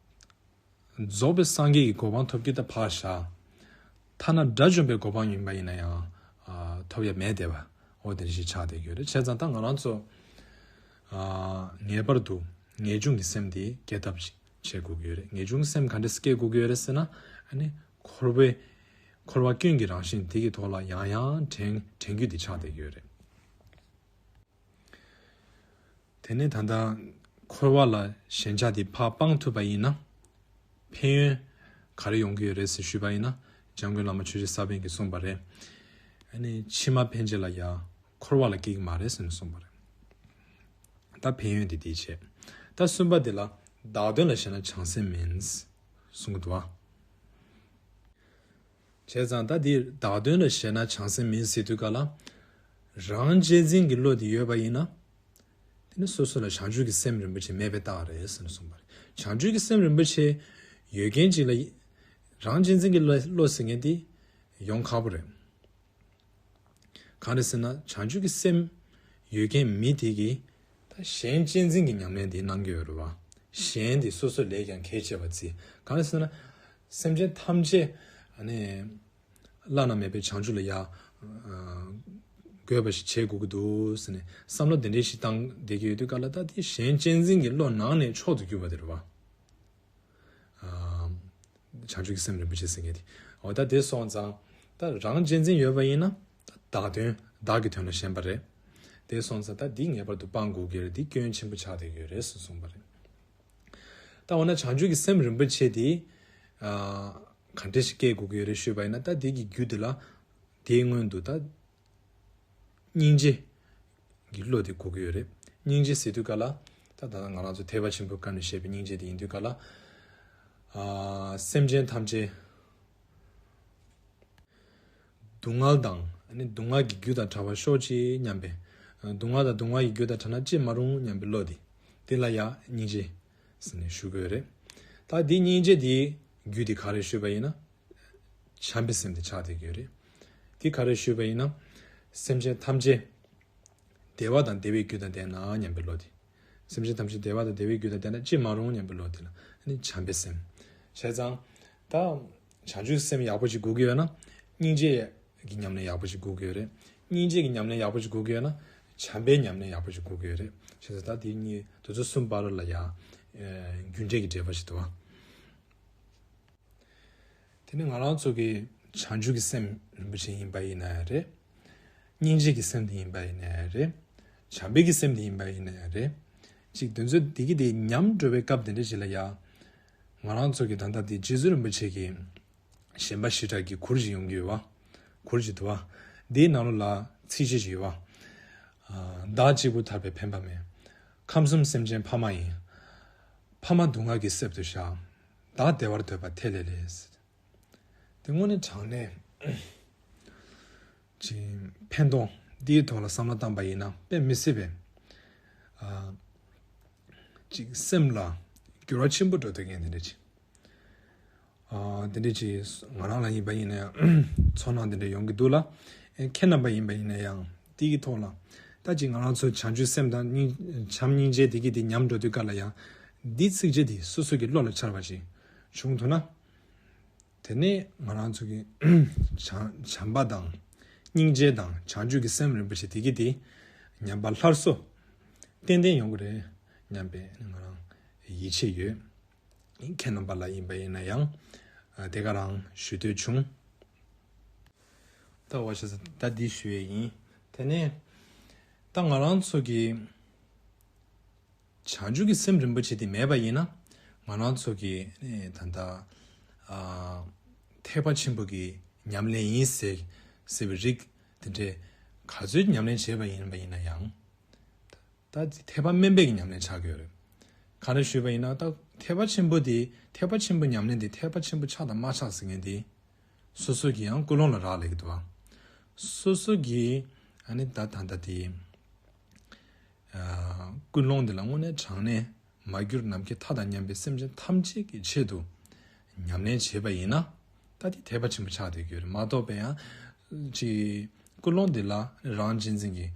རྫོགས་པའི་སངས་རྒྱས་ཀྱི་གོ་འཕང་ཐོབ་རྒྱུ་ད་ཕར་བཞག་ཐ་ན་དགྲ་བཅོམ་པའི་གོ་འཕང་ཡིན་པ་ཡིན་ན་ཡང་ཨ་ཐོབ་ཡ་མེད་བསྡད་པ། འོ་དེ་འདྲ་ཞིག་ཆགས་བསྡད་ཀྱི་ཡོད་རེད། བྱས་ཙང་ད་ང་རང་ཚོ་ཨ་ངེས་པར་དུ་ངེས་འབྱུང་གི་སེམས་དེ་སྐྱེ་ཐབས་ཤིག་བྱེད་དགོས་ཀྱི་ཡོད་རེད། ངེས་འབྱུང་གི་སེམས་ག་འདྲས་སྐྱེ་དགོས་ཀྱི་ཡོད་རེད་ཟེར་ན། ཨ་ནི་འཁོར་བའི་འཁོར་བ་སྐྱོན་གྱི་རང་བཞིན་དེ་གི་ཐོག་ལ་ཡང་ཡང་དྲན་དྲན་རྒྱུ་དེ་ཆགས་བསྡད་ཀྱི་ཡོད་རེད། དེ་ནས་ད་ལྟ་འཁོར་བ་ལ་ཞེན་ཆགས་དེ་ཕར་སྤང་ཐུབ་པ་ཡིན་ན། ཕན་ཡོན་ག་རེ་ཡོང་གི་ཡོད་རེད་ཟེར་ཞུས་པ་ཡིན་ན། འཇམ་མགོན་བླ་མ་ཆོས་རྗེ་ས་པཎ་གྱིས་གསུངས་པ་རེད། ཨ་ནི་ཕྱི་མ་ཕན་ཆད་ལ་ཡང་འཁོར་བ་ལ་སྐྱེ་གི་མ་རེད་ཟེར་ནས་གསུངས་པ་རེད། ད་ཕན་ཡོན་དེ་དེའི་ཆེད། ད་གསུམ་པ་དེ་ལ་བདག་དོན་ལ་ཞེན་ན་བྱང་སེམས་མིན་གསུང་གི་འདུག་བ། བྱས་ཙང་ད་འདིར་བདག་དོན་ལ་ཞེན་ན་བྱང་སེམས་མིན་ཟེར་དུས་ག་ལ། རང་གཅེས་འཛིན་གྱི་བློ་དེ་ཡོད་པ་ཡིན་ན། དེ་ནི་སོ་སོ་ལ་བྱང་ཆུབ་ཀྱི་སེམས་རིན་པོ་ཆེ་མེད་པའི་རྟགས་རེད་ཟེར་ནས་གསུངས་པ་རེད། བྱང་ཆུབ་ཀྱི་སེམས་རིན་པོ་ཆེ་ཡོད་མཁན་ཅིག་ལ་རང་གཅེས་འཛིན་གྱི་བློ་བློ་ཟེར་མཁན་དེ་ཡོང་ཁག་པོ་རེད། གང་རེད་ཟེར་ན་བྱང་ཆུབ་ཀྱི་སེམས་ཡོད་མཁན་མི་དེ་གིས་ད་གཞན་གཅེས་འཛིན་གྱི་ཉམས་ལེན་དེ་གནང་གི་ཡོད་རེད་བ། གཞན་དེ་སོ་སོ་ལས་ཀྱང་གལ་ཆེ་བར་བརྩི། གང་རེད་ཟེར་ན་སེམས་ཅན་ཐམས་ཅད་ཨ་ནི་བླ་ན་མེད་པའི་བྱང་ཆུབ་ལ་ཡར་འགོད་པ་ཞིག་བྱེད་དགོས་ཀྱི་འདུག་ཟེར་ནས་བསམ་བློ་དེ་འདྲའི་ཞིག་བཏང་བསྡད་ཀྱི་ཡོད་དུས་ག་ལ། ད་དེ་གཞན་གཅེས་འཛིན་གྱི་བློ་ནང་ནས་མཆོག་ཏུ་གྱུར་པ་དེ་རེད་བ། ཨ་བྱང་ཆུབ་ཀྱི་སེམས་རིན་པོ་ཆེ་ཟེར་མཁན་དེ། འོ་ད་དེ་སོང་ཙང་ད་རང་གཅེས་འཛིན་ཡོད་པ་ཡིན་ན་ད་བདག་དོན་བདག་གི་དོན་ལ་ཞེན་པ་རེད། དེ་སོང་ཙང་ད་འདི་ངེས་པར་དུ་སྤང་དགོས་ཀྱི་རེད། འདི་སྐྱོན་ཆེན་པོ་ཆགས་བསྡད་ཡོད་རེད་ཟེར་གསུངས་པ་རེད། ད་འོ་ན་བྱང་ཆུབ་ཀྱི་སེམས་རིན་པོ་ཆེ་དེ་ཨ་ག་འདྲ་ཞིག་སྐྱེ་དགོས་ཀྱི་ཡོད་རེད་ཞུས་པ་ཡིན་ན། ད་དེ་གི་རྒྱུ་དེ་ལ་དེའི་སྔོན་དུ་ད་སྙིང་རྗེ་གི་བློ་དེ་དགོས་ཀྱི་ཡོད་རེད། སྙིང་རྗེ་ཟེར་དུས་ག་ལ། ད་ད་ལྟ་ང་རང་ཚོ་ཐེག་པ་ཆེན་པོའི་བཀའ་ནས་བཤད་པའི་སྙིང་རྗེ་དེ་ཡིན་དུས་ག་ལ། ཨ་སེམས་ཅན་ཐམས་ཅད་སྡུག་བསྔལ་དང་ཨ་ནི་སྡུག་བསྔལ་གྱི་རྒྱུ་དང་བྲལ་བར་ཤོག་ཅིག་སྙམ་པའི། སྡུག་བསྔལ་དང་སྡུག་བསྔལ་གྱི་རྒྱུ་དང་བྲལ་ན་ཅི་མ་རུང་སྙམ་པའི་བློ་དེ། དེ་ལ་ཡང་སྙིང་རྗེ་ཟེར་ནས་ཞུ་དགོས་རེད། ད་འདི་སྙིང་རྗེ་དེའི་རྒྱུ་དེ་ག་རེ་ཞུས་པ་ཡིན་ན། བྱམས་པའི་སེམས་དེ་ཆགས་བསྡད་ཀྱི་ཡོད་རེད། དེ་ག་རེ་ཞུས་པ་ཡིན་ན། སེམས་ཅན་ཐམས་ཅད་བདེ་བ་དང་བདེ་བའི་རྒྱུ་དང་ལྡན་ན་སྙམ་པའི་བློ་དེ། སེམས་ཅན་ཐམས་ཅད་བདེ་བ་དང་བདེ་བའི་རྒྱུ་དང་ལྡན་ན་ཅི་མ་རུང་སྙམ་པའི་བློ་དེ་ལ་ནི་བྱམས་པའི་སེམས། བྱས་ཙང་ད་བྱང་ཆུབ་སེམས་ཡག་པོ་ཞིག་དགོས་ཀྱི་ཡོད་ན་སྙིང་རྗེ་གི་ཉམས་ལེན་ཡག་པོ་ཞིག་དགོས་ཀྱི་ཡོད་རེད། སྙིང་རྗེ་གི་ཉམས་ལེན་ཡག་པོ་ཞིག་དགོས་ཀྱི་ཡོད་ན་བྱམས་པའི་ཉམས་ལེན་ཡག་པོ་ཞིག་དགོས་ཀྱི་ཡོད་རེད། བྱས་ཙང་ད་དེ་གཉིས་དེ་ཚོ་གསུམ་བར་ལ་ཡང་རྒྱུ་འབྲས་ཀྱི་འབྲེལ་བ་ཞིག་འདུག་བ། དེ་ནི་ང་རང་ཚོ་གི་བྱང་ཆུབ་ཀྱི་སེམས་རིན་པོ་ཆེ་ཡིན་པ་ཡིན་ན་ཡང་རེད། སྙིང་རྗེ་གི་སེམས་དེ་ཡིན་པ་ཡིན་ན་ཡང་རེད། བྱམས་པའི་གི་སེམས་དེ་ཡིན་པ་ཡིན་ན་ཡང་རེད། ཅིག་དེ་ཚོ་དེ་གི་དེ་ཉམས་འགྲོ་བའི་སྐབས་དེ་འདྲ་ཞིག་ལ་ཡང་། ང་རང་ཚོ་གི་ད་ལྟ་དེ་རྗེ་བཙུན་རིན་པོ་ཆེ་གི་ཞེན་པ་ཞེ་དྲག་གི་གུར་ཞིག་ཡོང་གི་ཡོད་བ། གུར་ཞིག་འདུག་བ། དེའི་ནང་ལོགས་ལ་ཚིགས་བཅད་ཞིག་ཡོད་བ། བདག་གཅིག་པུ་ཐར་པའི་ཕན་པ་མེད། ཁམས་གསུམ་སེམས་ཅན་ཕ་མ་ཡིན། ཕ་མ་སྡུག་བསྔལ་གྱི་གསེབ་ཏུ་བཞག། བདག་བདེ་བར་འདོད་པ་ཐེ་ལེ་ལེ། དེ་དངོས་གནས་དྲང་གནས་ཅིག་ཕན་ཐོགས་འདིའི་ཐོག་ལ་བསམ་བློ་བཏང་པ་ཡིན་ན་དཔེ་མི་སྲིད་པའི་ཨ་ཅིག་སེམས་ལ་འགྱུར་བ་ཆེན་པོ་འགྲོ་སྡོད་མཁན་དེ་འདྲ་ཅིག་ཨ་དེ་འདྲ་ཅིག་ང་རང་ལ་ཡིན་པ་ཡིན་ན་ཡང་ཚོར་སྣང་དེ་འདྲ་ཡོང་གི་འདུག་ལ། ཨེ་ཁྱེད་རྣམ་པ་ཡིན་པ་ཡིན་ན་ཡང་དེ་གི་ཐོག་ལ་ད་ཅིག་ང་རང་ཚོ་བྱང་ཆུབ་སེམས་དང་སྙིང་བྱམས་སྙིང་རྗེ་དེ་གི་དེ་ཉམས་འགྲོ་དུས་སྐབས་ལ་ཡང་འདི་ཚིགས་བཅད་དེ་སོ་སོ་གི་བློ་ལ་འཆར་བ་ཞིག་བྱུང་ཐུབ་ན། དེ་ནས་ང་རང་ཚོ་གི་བྱམས་བྱམས་པ་དང་སྙིང་རྗེ་དང་བྱང་ཆུབ་ཀྱི་སེམས་རིན་པོ་ཆེ་དེ་གི་དེ་ཉམས་པ་སླར་གསོ་ཏན་ཏན་ཡོང་གི་རེད་སྙམ་པའི་ང་རང་ཡིད་ཆེས་ཡོད། ཁྱེད་རྣམ་པ་ལ་ཡིན་པ་ཡིན་ན་ཡང་དེ་ག་རང་ཞུ་འདོད་བྱུང་། ད་བ་ཤ་ད་འདི་ཞུ་ཡས་ཡིན། དེ་ནས་ད་ང་རང་ཚོ་གི་བྱང་ཆུབ་ཀྱི་སེམས་རིན་པོ་ཆེ་དེ་མེད་པ་ཡིན་ན། ང་རང་ཚོ་གི་ཨེ་ད་ལྟ་ཨ་ཐེག་པ་ཆེན་པོ་གི་ཉམས་ལེན་ཡིན་ཟེར་ཟེར་བའི་རིགས་དེ་འདྲས་ག་ཚོད་ཉམས་ལེན་བྱས་པ་ཡིན་པ་ཡིན་ན་ཡང་། ད་ཐེག་པ་དམན་པའི་གི་ཉམས་ལེན་ཆགས་ཀྱི་ཡོད་རེད། ག་རེ་ཞུས་པ་ཡིན་ན་ད་ཐེག་པ་ཆེན་པོ་དེ་ཐེག་པ་ཆེན་པོ་ཉམས་ལེན་དེ་ཐེག་པ་ཆེན་པོ་ཆགས་དང་མ་ཆགས་ཟེར་མཁན་དེ། སོ་སོ་གི་ཡང་ཀུན་སློང་ལ་རག་ལས་ཀྱི་འདུག་བ། སོ་སོ་གི་ཨ་ནི་ད་ད་ལྟ་དེ་ཨ་ཀུན་སློང་འདི་ལ་དངོས་གནས་དྲང་གནས་མ་གྱུར་ནམ་མཁའི་མཐའ་དང་མཉམ་པའི་སེམས་ཅན་ཐམས་ཅད་ཀྱི་ཆེད་དུ་ཉམས་ལེན་བྱེད་པ་ཡིན་ན་ད་དེ་ཐེག་པ་ཆེན་པོ་ཆགས་བསྡད་ཀྱི་ཡོད་རེད་མ་གཏོགས་པའི་ཡང་ཅིག་ཀུན་སློང་འདི་ལ་རང་གཅེས་འཛིན་གྱི་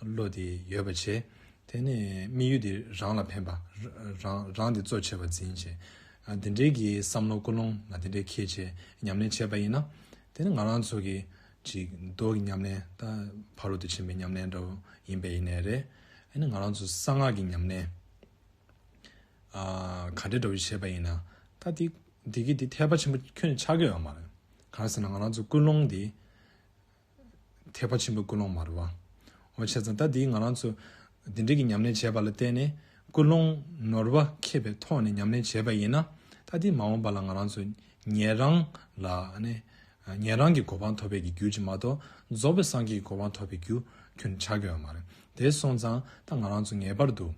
བློ་དེ་ཡོད་པ་བྱས། དེ་ནས་དམིགས་ཡུལ་དེ་རང་ལ་ཕན་པ། རང་རང་དེ་གཙོ་ཆེ་བ་འཛིན་བྱས། ཨ་འདི་འདྲའི་གི་བསམ་བློ་ཀུན་སློང་ལ་དེ་འདྲའི་འཁྱེར་བྱས་ཉམས་ལེན་བྱས་པ་ཡིན་ན། དེ་ནི་ང་རང་ཚོ་གི་ཅིག་མདོ་གི་ཉམས་ལེན་ད་ཕ་རོལ་ཏུ་ཕྱིན་པའི་ཉམས་ལེན་འདྲ་བོ་ཡིན་པ་ཡིན་ནའི་རེད། ཨ་ནི་ང་རང་ཚོ་གསང་སྔགས་ཀྱི་ཉམས་ལེན་ཨ་ག་འདྲ་འདྲ་བོ་བྱས་པ་ཡིན་ན་ད་དེ་དེ་གི་དེ་ཐེག་པ་ཆེན་པོ་ཁྱོན་ནས་ཆགས་ཀྱི་ཡོད་མ་རེད། གང་ཟེར་ན་ང་རང་ཚོ་ཀུན་སློང་དེ། ཐེག་པ་ཆེན་པོའི་ཀུན་སློང་མ་རེད་བ། འོ་བྱས་ཙང་ད་འདིའི་ང་རང་ཚོ་འདི་འདྲའི་གི་ཉམས་ལེན་བྱས་པ་ལ་བརྟེན་ནས་ཀུན་སློང་ནོར་བ་ཁེབས་པའི་ཐོག་ནས་ཉམས་ལེན་བྱས་པ་ཡིན་ན་ད་འདི་མ་འོངས་པ་ལ་ང་རང་ཚོ་ཉན་རང་ལ་ཨ་ནི་ཉན་རང་གི་གོ་འཕང་ཐོབ་པའི་གི་རྒྱུ་ཅིག་མ་གཏོགས་རྫོགས་པའི་སངས་རྒྱས་ཀྱི་གོ་འཕང་ཐོབ་པའི་རྒྱུ་ཁྱོན་ཆགས་ཀྱི་ཡོད་མ་རེད། དེ་སོང་ཙང་ད་ང་རང་ཚོ་ངེས་པར་དུ།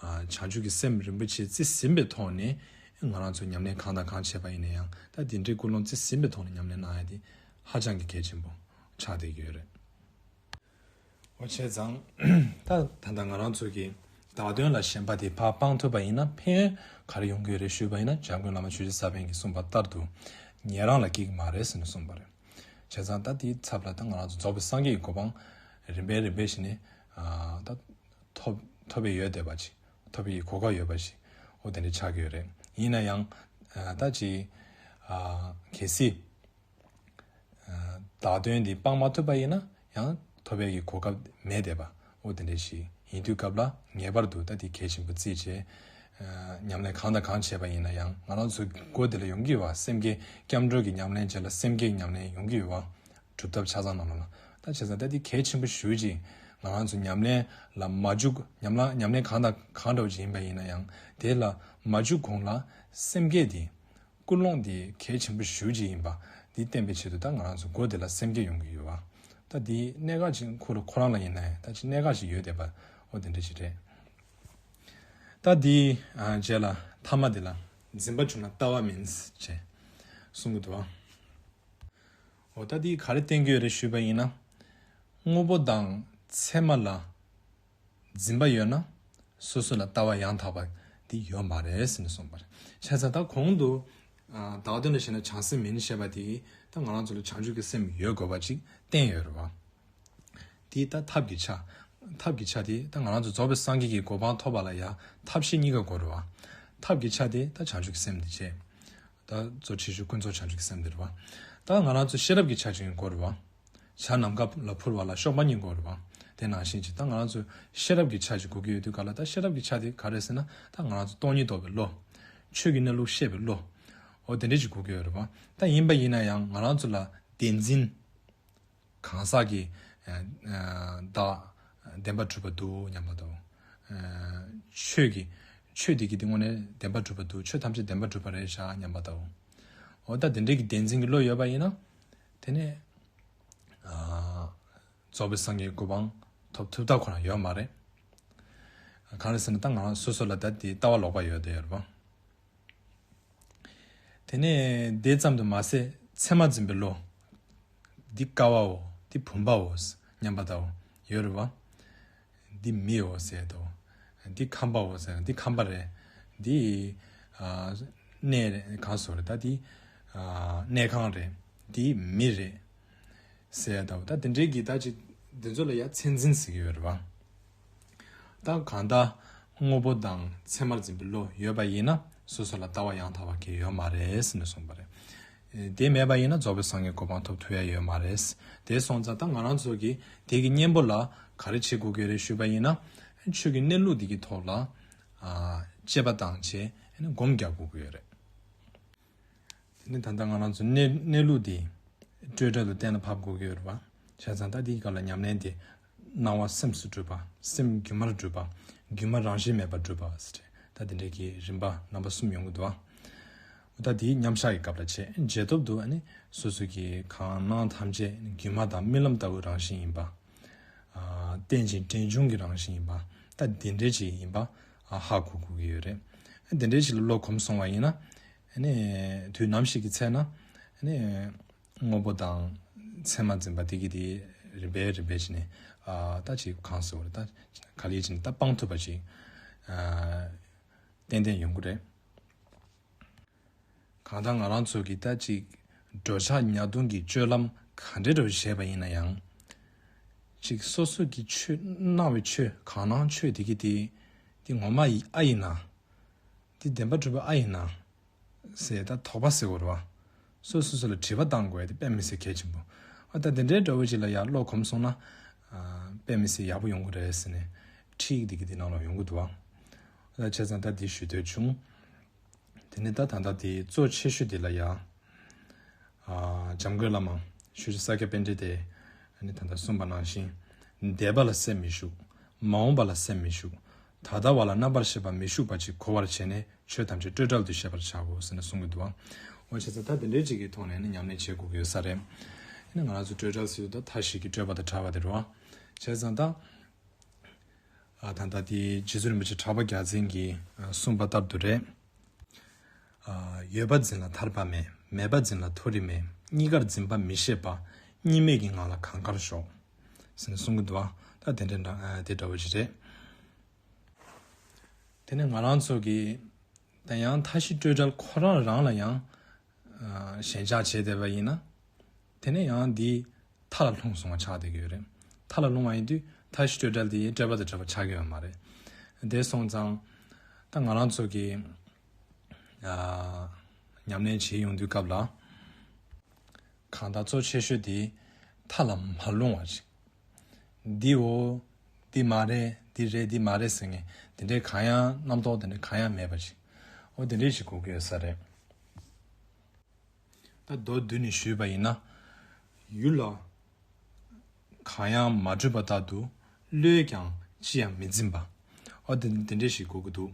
བྱང་ཆུབ་ཀྱི་སེམས་རིན་པོ་ཆེ་རྩིས་ཟིན་པའི་ཐོག་ནས་ང་རང་ཚོ་ཉམས་ལེན་གང་དང་གང་བྱས་པ་ཡིན་ན་ཡང་ད་དེ་འདྲའི་ཀུན་སློང་རྩིས་ཟིན་པའི་ཐོག་ནས་ཉམས་ལེན་གནང་ཡ་དེ་ཧ་ཅང་གི་གལ་ཆེན་པོ་ཆགས་བསྡད་ཀྱི་ཡོད་རེད། འོ་བྱས་ཙང་ད་ད་ལྟ་ང་རང་ཚོ་གི་བདག་དོན་ལ་ཞེན་པ་དེ་ཕར་སྤང་ཐུབ་པ་ཡིན་ན་ཕན་ཡོན་ག་རེ་ཡོང་གི་ཡོད་རེད་ཞུས་པ་ཡིན་ན་འཇམ་མགོན་བླ་མ་ཆོས་རྗེ་ས་པཎ་གྱིས་གསུངས་པ་ལྟར་དུ་ཉན་རང་ལ་སྐྱེ་གི་མ་རེད་ཟེར་ནས་གསུངས་པ་རེད། བྱས་ཙང་ད་དེའི་ཚབ་ལ་ད་ང་རང་ཚོ་རྫོགས་པའི་སངས་རྒྱས་ཀྱི་གོ་འཕང་རིམ་པས་རིམ་པས་བྱས་ནས་ད། ཐོབ་ཐོབ་པའི་ཡོད་བསྡད་པ་ཅིག་ཐོབ་པའི་གོ་སྐབས་ཡོད་པ་ཞིག་འོ་དེ་འདྲ་ཆགས་ཀྱི་ཡོད་རེད། ཡིན་ན་ཡང་ད་ཅིག་གལ་སྲིད་བདག་དོན་འདི་སྤང་མ་ཐུབ་པ་ཡིན་ན་ཡང་ཐོབ་པའི་གི་གོ་སྐབས་མེད་བསྡད་པ་འོ་དེ་འདྲ་ཞིག་ཡིན་དུས་སྐབས་ལ་ངེས་པར་དུ་ད་དེ་གལ་ཆེན་པོ་བརྩིས་བྱས་ཉམས་ལེན་གང་དང་གང་བྱས་པ་ཡིན་ན་ཡང་ང་རང་ཚོའི་སྒོ་དེ་ལ་ཡོང་གི་ཡོད་པ་སེམས་བསྐྱེད་སྐྱབས་འགྲོ་གི་ཉམས་ལེན་བྱས་ལ་སེམས་བསྐྱེད་ཉམས་ལེན་ཡོང་གི་ཡོད་པ། གྲུབ་ཐོབ་ཆ་ཚང་ནང་ལོགས་ལ། ད་བྱས་ཙང་ད་འདི་གལ་ཆེན་པོ་ཞེ་པོ་ཅིག་ང་རང་ཚོ་ཉམས་ལེན་ལ་མ་འཇུག་ཉམས་ལ་ཉམས་ལེན་གང་དང་གང་འདྲ་བོ་ཅིག་ཡིན་པ་ཡིན་ན་ཡང་དེ་ལ་མ་འཇུག་གོང་ལ་སེམས་བསྐྱེད་དེ་ཀུན་སློང་དེ་གལ་ཆེན་པོ་ཞེ་པོ་ཅིག་ཡིན་པ་འདི་བསྟན་པའི་ཆེད་དུ་ད་ང་རང་ཚོ་སྒོ་དེ་ལ་སེམས་བསྐྱེད་ཡོང་གི་ཡོད་པ། ད་འདི་གནད་འགག་ཅིག་ཁོ་རང་ཁོ་རང་ལ་ཡིན་ན་ཡང་ད་ཅིག་གནད་འགག་ཅིག་ཡོད་བསྡད་པ་འོ་དེ་འདྲ་ཞིག་རེད། ད་འདི་རྗེས་ལ་ཐ་མ་དེ་ལ་འཛིན་པ་བྱུང་ན་ལྟ་བ་མིན་ཅེས་གསུང་གི་འདུག་བ། འོ་ད་འདི་ག་རེ་བསྟན་གྱི་ཡོད་རེད་ཞུས་པ་ཡིན་ན། དངོས་པོ་དང་མཚན་མ་ལ་འཛིན་པ་ཡོད་ན་སོ་སོ་ལ་ལྟ་བ་ཡང་དག་པ་འདི་ཡོད་མ་རེད་ཟེར་ནས་གསུངས་པ་རེད། བྱས་ཙང་ད་གོང་དུ་བདག་དོན་ལ་ཞེན་ན་བྱང་སེམས་མིན་ཞེས་པ་དེ་ད་ང་རང་ཚོ་ལ་བྱང་ཆུབ་ཀྱི་སེམས་ཡོད་དགོས་པ་ཅིག་བསྟན་ཡོད་རེད་བ། དེ་ད་ཐབས་ཀྱི་ཆ། ཐབས་ཀྱི་ཆ་དེ་ད་ང་རང་ཚོ་རྫོགས་པའི་སངས་རྒྱས་ཀྱི་གོ་འཕང་ཐོབ་པ་ལ་ཡང་ཐབས་ཤེས་གཉིས་ཀ་དགོས་རེད་བ། ཐབས་ཀྱི་ཆ་དེ་ད་བྱང་ཆུབ་ཀྱི་སེམས་དེ་བྱས། ད་གཙོ་ཆེ་ཤོས་ཀུན་རྫོབ་བྱང་ཆུབ་ཀྱི་སེམས་དེ་རེད་བ། ད་ང་རང་ཚོ་ཤེས་རབ་ཀྱི་ཆ་ཅིག་དགོས་རེད་བ། བྱ་ནམ་མཁའ་ལ་འཕུར་བ་ལ་གཤོག་པ་གཉིས་དགོས་རེད་བ། དེ་ནང་བཞིན་གྱི་ད་ང་རང་ཚོ་ཤེས་རབ་ཀྱི་ཆ་ཅིག་གོ་གི་ཡོད་དུས་ག་ལ། ད་ཤེས་རབ་ཀྱི་ཆ་དེ་ག་རེ་ཟེར་ན། ད་ང་རང་ཚོ་སྟོང་ཉིད་རྟོགས་པའི་བློ། ཆོས་ཀྱི་གནས་ལུགས་ཤེས་པའི་བློ། འོ་དེ་འདྲས་ཅིག་གོ་གི་ཡོད་རེད་པ། ད་ཡིན་པ་ཡིན་ན་ཡང་ང་རང་ཚོ་ལ་བདེན་འཛིན། གང་ཟག་གི་ཨ་ཨ་བདག་བདེན་པར་གྲུབ་པ་འདུག་སྙམ་པ་དང་། ཨ་ཆོས་ཀྱི་ཆོས་དེ་གི་དེ་དངོས་གནས་བདེན་པར་གྲུབ་པ་འདུག་ཆོས་ཐམས་ཅད་བདེན་པར་གྲུབ་པ་རེད་བཞག་སྙམ་པ་དང་། འོ་ད་དེ་འདྲས་ཀྱི་བདེན་འཛིན་གྱི་བློ་ཡོད་པ་ཡིན་ན། དེ་ནས་ཨ་རྫོགས་པའི་སངས་རྒྱས་གོ་འཕང་ཐོབ་ཐུབ་ཐབས་ཁོ་རང་ཡོད་མ་རེད། གང་རེད་ཟེར་ན། ད་ང་རང་སོ་སོ་ལ་ད་དེ་ལྟ་བ་ལོག་པ་ཡོད་དེ་ཡོད་རེད་པ། དེ་ནས་དེ་ཙམ་དུ་མ་ཟད་མཚན་མ་འཛིན་པའི་བློ། འདི་ཀ་བའོ། འདི་བུམ་པའོ་སྙམ་པ་དང་ཡོད་རེད་པ། འདི་མིའོ་ཟེར་དོ། འདི་ཁམས་པའོ་ཟེར། འདི་ཁམས་པ་རེད། འདི་ཨ་གནས་རེད། གང་སོ་རེད། ད་འདི་ཨ་གནས་ཁང་རེད། འདི་མི་རེད་ཟེར་དོ། ད་དེ་འདྲའི་གི་ད་ཅིག་འདི་ཚོ་ལ་ཡ་མཚན་འཛིན་ཟེར་གྱི་ཡོད་རེད་པ། ད་གང་ལྟར་དངོས་པོ་དང་མཚན་མར་འཛིན་པའི་བློ་ཡོད་པ་ཡིན་ན། སོ་སོ་ལ་ལྟ་བ་ཡང་དག་པ་གང་ཡང་ཡོད་མ་རེད་ཟེར་ནས་གསུངས་པ་རེད། དེ་མེད་པ་ཡིན་ན་རྫོགས་པའི་སངས་རྒྱས་གོ་འཕང་ཐོབ་ཐུབ་ཡ་ཡོད་མ་རེད། དེ་སོང་ཙང་ད་ང་རང་ཚོ་གིས་དེ་གི་གཉེན་པོ་ལ་ག་རེ་བྱེད་དགོས་ཀྱི་རེད་ཞུས་པ་ཡིན་ན། ཆོས་ཀྱི་གནས་ལུགས་འདི་གི་ཐོག་ལ་ཨ་དཔྱད་པ་བཏང་བྱས་སྒོམ་རྒྱག་དགོས་ཀྱི་ཡོད་རེད། དེ་ནི་ད་ལྟ་ང་རང་ཚོ་གནས་གནས་ལུགས་འདི་སྤྲོས་བྲལ་དུ་གཏན་ལ་ཕབ་དགོས་ཀྱི་ཡོད་རེད་པ། བྱས་ཙང་ད་འདིའི་སྐབས་ལ་ཉམས་ལེན་དེ་སྣང་བ་སེམས་སུ་གྲུབ་པ། སེམས་སྒྱུ་མར་གྲུབ་པ། སྒྱུ་མ་རང་བཞིན་མེད་པར་གྲུབ་པ་ཟེར། ད་དེ་འདྲའི་གི་རིམ་པ་རྣམ་པ་གསུམ་ཡོང་གི་འདུག་ཨ། ད་དེའི་མཉམ་བཞག་གི་སྐབས་ལ་བྱས། རྗེས་ཐོབ་ཏུ་ཨ་ནི་སོ་སོ་གི་གང་སྣང་ཐམས་ཅད་སྒྱུ་མ་དང་རྨི་ལམ་ལྟ་བུའི་རང་བཞིན་ཡིན་པ། ཨ་རྟེན་ཅིང་འབྲེལ་འབྱུང་གི་རང་བཞིན་ཡིན་པ། ད་དེ་འདྲའི་ཅིག་ཡིན་པ་ཨ་ཧ་གོ་དགོས་ཀྱི་ཡོད་རེད། དེ་འདྲའི་ཅིག་ལ་བློ་གོམས་སོང་བ་ཡིན་ན། ཨ་ནི་དུས་ནམ་ཞིག་གི་ཚེ་ན་ཨ་ནི་དངོས་པོ་དང་མཚན་མ་འཛིན་པ་དེ་གི་དེ་རིམ་པས་རིམ་པས་བྱས་ནས་ཨ་ད་ཅིག་གང་ཟེར་བ་རེད། ད་ག་ལེར་བྱས་ནས་ད་སྤང་ཐུབ་པ་ཅིག་ཨ་ཏན་ཏན་ཡོང་གི་རེད། གང་ལྟར་ང་རང་ཚོ་གིས་ད་ཅིག་འགྲོ་འཆག་ཉལ་འདུག་གི་སྤྱོད་ལམ་ག་འདྲ་འདྲ་བོ་བྱས་པ་ཡིན་ན་ཡང་། ཅིག་སོ་སོ་གི་ཆོས་སྣང་བའི་ཆོས་གང་སྣང་ཆོས་དེ་གི་དེ་དེ་ངོ་མ་ཡི་ཨ་ཡིན་ན། དེ་བདེན་པར་གྲུབ་པ་ཨ་ཡིན་ན་ཟེར། ད་དོགས་པ་ཟེར་བ་རེད་པ། སོ་སོ་སོ་ལ་དྲི་བ་བཏང་དགོས་ཡ་དེ་དཔེ་མི་སྲིད་གལ་ཆེན་པོ། ཨ་ད་དེ་འདྲའི་འདྲ་བོ་ཅིག་ལ་ཡར་བློ་གོམས་སོང་ན་ཨ་དཔེ་མི་སྲིད་ཡག་པོ་ཡོང་གི་རེད་ཟེར་ནས་ཁྲིད་དེ་གི་དེ་ནང་ལ་ཡོང་གི་འདུག་ཨ། ད་བྱས་ཙང་ད་དེ་ཞུ་འདོད་བྱུང་། དེ་ནས་ད་ད་ལྟ་དེ་གཙོ་ཆེ་ཤོས་དེ་ལ་ཡ། ཨ་འཇམ་མགོན་བླ་མ་ཆོས་རྗེ་ས་སྐྱ་པཎྜི་ཏས་ཨ་ནི་ད་ལྟ་གསུངས་པ་ནང་བཞིན། འདས་པ་ལ་སེམས་མི་ཤུགས། མ་འོངས་པ་ལ་སེམས་མི་ཤུགས། ད་ལྟ་བ་ལ་རྣམ་པར་ཤེས་པ་མི་ཤུགས་པ་ཅིག་གོ་བར་བྱས་ནས་ཆོས་ཐམས་ཅད་སྤྲོས་བྲལ་དུ་ཤེས་པར་བྱའོ་ཟེར་ནས་གསུང་གི་འདུག་བ། འོ་བྱས་ཙང་ད་དེ་འདྲའི་ཅིག་གི་ཐོག་ནས་ནི་ཉམས་ལེན་བྱེད་དགོས་ཀྱི་ཡོད་ས་རེད། ཨ་ནི་ང་རང་ཚོ་སྤྲོས་བྲལ་ཟེར་དུས་ད་མཐའ་བཞི་གི་སྤྲོས་པ་དང་བྲལ་བ་དེ་རེད་བ། བྱས་ཙང་ད། ཨ་ད་ལྟ་དེ་རྗེ་བཙུན་རིན་པོ་ཆེ་གྲགས་པ་རྒྱལ་མཚན་གྱིས་ཨ་གསུངས་པ་ལྟར་དུ་རེད། ཨ་ཡོད་པ་འཛིན་ལ་ཐར་པ་མེད། མེད་པ་འཛིན་ལ་མཐོ་རིས་མེད། གཉིས་ཀར་འཛིན་པ་མི་ཤེས་པ། གཉིས་མེད་ཀྱི་ངང་ལ་གང་དགར་ཞོག་ཟེར་ནས་གསུང་གི་འདུག་བ། ད་དེ་འདྲ་འདྲ་ཨ་དེ་འདྲ་བོ་ཞིག་རེད། དེ་ནས་ང་རང་ཚོ་གིས་ད་ཡང་མཐའ་བཞི་སྤྲོས་བྲལ་ཁོ་རང་རང་ལ་ཡང་ཨ་ཞེན་ཆགས་བྱས་བསྡད་པ་ཡིན་ན། དེ་ནས་ཡང་འདི་མཐའ་ལ་ལྷུང་སོང་བ་ཆགས་བསྡད་ཀྱི་ཡོད་རེད། མཐའ་ལ་ལྷུང་བ་ཡིན་དུས་མཐའ་བཞི་སྤྲོས་བྲལ་དེ་སྤྲོས་པ་དང་བྲལ་བ་ཆགས་ཀྱི་ཡོད་མ་རེད། དེ་སོང་ཙང་ད་ང་རང་ཚོ་གིས་ཨ་ཉམས་ལེན་བྱེད་ཡོང་དུས་སྐབས་ལ། གང་ལྟར་གཙོ་ཆེ་ཤོས་དེ་མཐའ་ལ་མ་ལྷུང་བ་ཞིག་འདི་འོ། འདི་མ་རེད། འདི་རེད། འདི་མ་རེད་ཟེར་མཁན་དེ་འདྲའི་གང་ཡང་རྣམ་རྟོག་དེ་འདྲ་གང་ཡང་མེད་པ་ཞིག་འོ་དེ་འདྲའི་ཞིག་དགོས་ཀྱི་ཡོད་ས་རེད། ད་མདོར་བསྡུས་ནས་ཞུས་པ་ཡིན་ན། ཡུལ་ལ་གང་ཡང་མ་གྲུབ་པ་ལྟར་དུ་བློས་ཀྱང་ཅི་ཡང་མི་འཛིན་པ། འོ་དེ་དེ་འདྲའི་ཞིག་དགོས་ཀྱི་འདུག་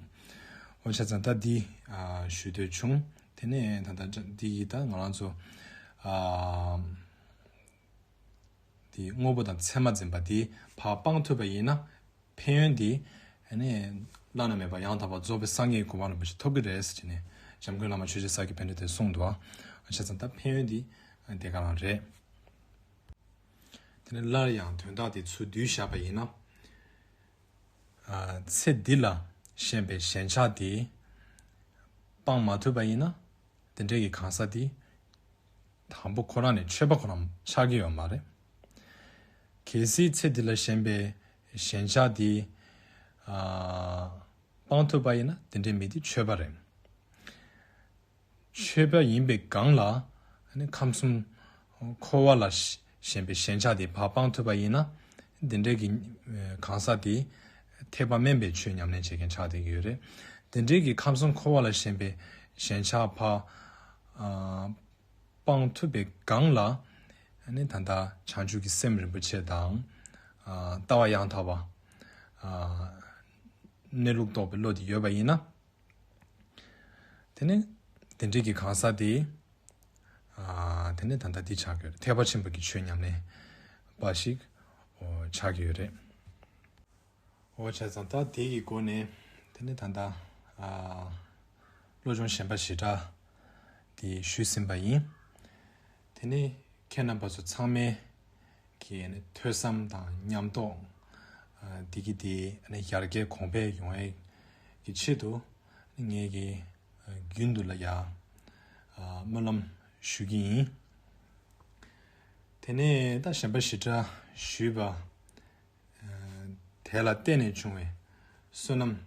འོ་བྱས་ཙང་ད་འདི་ཨ་ཞུ་འདོད་བྱུང་། དེ་ནས་ད་ལྟ་འདི་ཡིས་ད་ང་རང་ཚོ་ཨ་དེ་དངོས་པོ་དང་མཚན་མ་འཛིན་པ་དེ་ཕར་སྤང་ཐུབ་པ་ཡིན་ན། ཕན་ཡོན་དེ་ཨ་ནི་བླ་ན་མེད་པ་ཡང་དག་པར་རྫོགས་པའི་སངས་རྒྱས་ཀྱི་གོ་འཕང་རིན་པོ་ཆེ་ཐོབ་ཀྱི་རེད་ཟེར་ནས་འཇམ་མགོན་བླ་མ་ཆོས་རྗེ་ས་སྐྱ་པཎྜི་ཏས་གསུངས་འདུག་བ། བྱས་ཙང་ད་ཕན་ཡོན་དེ་དེ་ག་རང་རེད། དེ་ནས་སླར་ཡང་དོན་དག་དེ་ཚུར་བསྡུས་བཞག་པ་ཡིན་ན། ཨ་ཚེ་འདི་ལ་ཞེན་པའི་ཞེན་ཆགས་དེ་སྤང་མ་ཐུབ་པ་ཡིན་ན། དེ་འདྲའི་གི་གང་ཟག་དེ་དང་པོ་ཁོ་རང་ནས་ཆོས་པ་ཁོ་རང་ཆགས་ཀྱི་ཡོད་མ་རེད། གལ་སྲིད་ཚེ་འདི་ལ་ཞེན་པའི་ཞེན་ཆགས་དེ་ཨ་སྤང་ཐུབ་པ་ཡིན་ན་དེ་འདྲའི་མི་དེ་ཆོས་པ་རེད། ཆོས་པ་ཡིན་པའི་སྒང་ལ་ཨ་ནི་ཁམས་གསུམ་འཁོར་བ་ལ་ཞེན་པའི་ཞེན་ཆགས་དེ་ཕར་སྤང་ཐུབ་པ་ཡིན་ན། འདི་འདྲའི་གི་གང་ཟག་དེ་ཐེག་པ་དམན་པའི་ཆོས་ཉམས་ལེན་བྱེད་མཁན་ཆགས་བསྡད་ཀྱི་ཡོད་རེད། འདི་འདྲའི་གི་ཁམས་གསུམ་འཁོར་བ་ལ་ཞེན་པའི་ཞེན་ཆགས་ཕར་སྤང་ཐུབ་པའི་སྒང་ལ་ནི་ད་ལྟ་བྱང་ཆུབ་ཀྱི་སེམས་རིན་པོ་ཆེ་དང་ལྟ་བ་ཡང་དག་པ་གནས་ལུགས་རྟོགས་པའི་བློ་དེ་ཡོད་པ་ཡིན་ན། དེ་ནས་དེ་འདྲའི་གི་གང་ཟག་དེ། ཨ། དེ་ནས་ད་ལྟ་འདི་ཆགས་ཀྱི་ཡོད་རེད། ཐེག་པ་ཆེན་པོ་གི་ཆོས་ཉམས་ལེན་པ་ཞིག་ཨོ་ཆགས་ཀྱི་ཡོད་རེད། ཨོ་བྱས་ཙང་ད་དེ་གི་སྒོ་ནས་དེ་ནས་ད་ལྟ་ཨ། བློ་སྦྱོང་ཞེན་པ་ཞེ་དྲག་དེ་ཞུས་ཟིན་པ་ཡིན། དེ་ནས་ཁྱེད་རྣམ་པ་ཚོ་ཚང་མས་ཀྱི་ཐོས་བསམ་དང་ཉམས་རྟོགས་འདི་གི་དེ་ཡར་རྒྱས་གོང་འཕེལ་ཡོང་ཡས་ཀྱི་ཆེད་དུ་ངས་ཀྱི་རྒྱུན་དུ་ལ་ཡ་སྨོན་ལམ་ཞུ་གི་ཡིན། དེ་ནས་ད་ཞེན་པ་ཞེ་དྲག་ཞུས་པ། དེ་ལ་བརྟེན་ནས་བྱུང་བའི་བསོད་ནམས།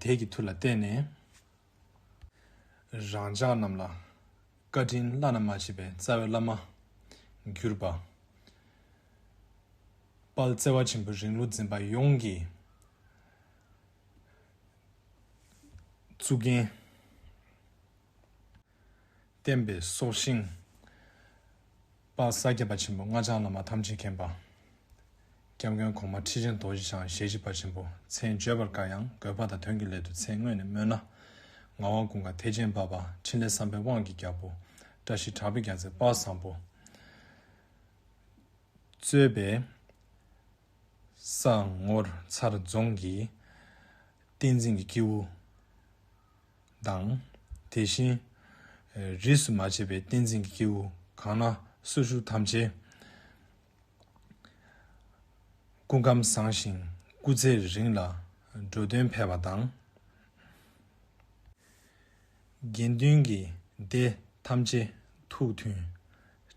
དེ་གི་མཐུ་ལ་བརྟེན་ནས། རང་ཅག་རྣམས་ལ་བཀའ་དྲིན་བླ་ན་མ་མཆིས་པའི་རྩ་བའི་བླ་མ་གྱུར་པ། དཔལ་བརྩེ་བ་ཆེན་པོའི་རིང་ལུགས་འཛིན་པ་ཡོངས་ཀྱི་གཙུག་རྒྱན། བསྟན་པའི་སྲོག་ཤིང་། དཔལ་ས་སྐྱ་པ་ཆེན་པོ་སྔགས་འཆང་བླ་མ་ཐམས་ཅད་མཁྱེན་པ། སྐྱབས་མགོན་གོང་མ་ཁྲི་ཆེན་རྡོ་རྗེ་འཆང་ཞལ་གཅིག་པ་ཆེན་པོ་མཚན་བརྗོད་པར་དཀའ་ཡང་དགོས་པ་དང་དོན་གྱི་སླད་དུ་མཚན་སྔོན་ནས་སྨོས་ན། ངག་དབང་ཀུན་དགའ་ཐེག་ཆེན་འཕགས་པ་འཕྲིན་ལས་བསམ་པའི་དབང་གི་རྒྱལ་པོ། བཀྲ་ཤིས་གྲགས་པའི་རྒྱལ་མཚན་དཔལ་བཟང་པོ། གཙོས་པའི་ས་ངོར་ཚར་རྫོང་གི་བསྟན་འཛིན་གྱི་སྐྱེས་བུ་དང་། དེ་བཞིན་རིས་སུ་མ་ཆད་པའི་བསྟན་འཛིན་གྱི་སྐྱེས་བུ་གང་ན་སུ་བཞུགས་ཐམས་ཅད་སྐུ་ཁམས་བཟང་ཞིང་སྐུ་ཚེ་རིང་ལ་འགྲོ་དོན་འཕེལ་བ་དང་། དགེ་འདུན་གྱི་སྡེ་ཐམས་ཅད་ཐུགས་མཐུན།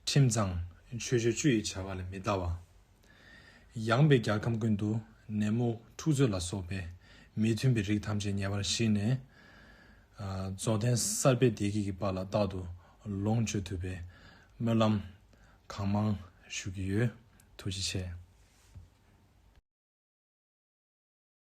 ཁྲིམས་གཙང་ཆོས་སྤྱོད་བཅུ་ཡི་བྱ་བ་ལས་མི་འདའ་བ། ཡངས་པའི་རྒྱལ་ཁམས་ཀུན་ཏུ་ནད་མུག་འཁྲུག་རྩོད་ལ་སོགས་པའི་མི་མཐུན་པའི་རིགས་ཐམས་ཅད་ཉེ་བར་ཞི་ནས། རྫོགས་ལྡན་གསར་པའི་བདེ་སྐྱིད་ཀྱི་དཔལ་ལ་རྟག་ཏུ་ལོངས་སྤྱོད་ཐུབ་པའི་སྨོན་ལམ་གང་མང་ཞུ་གི་ཡོད། ཐུགས་རྗེ་ཆེ།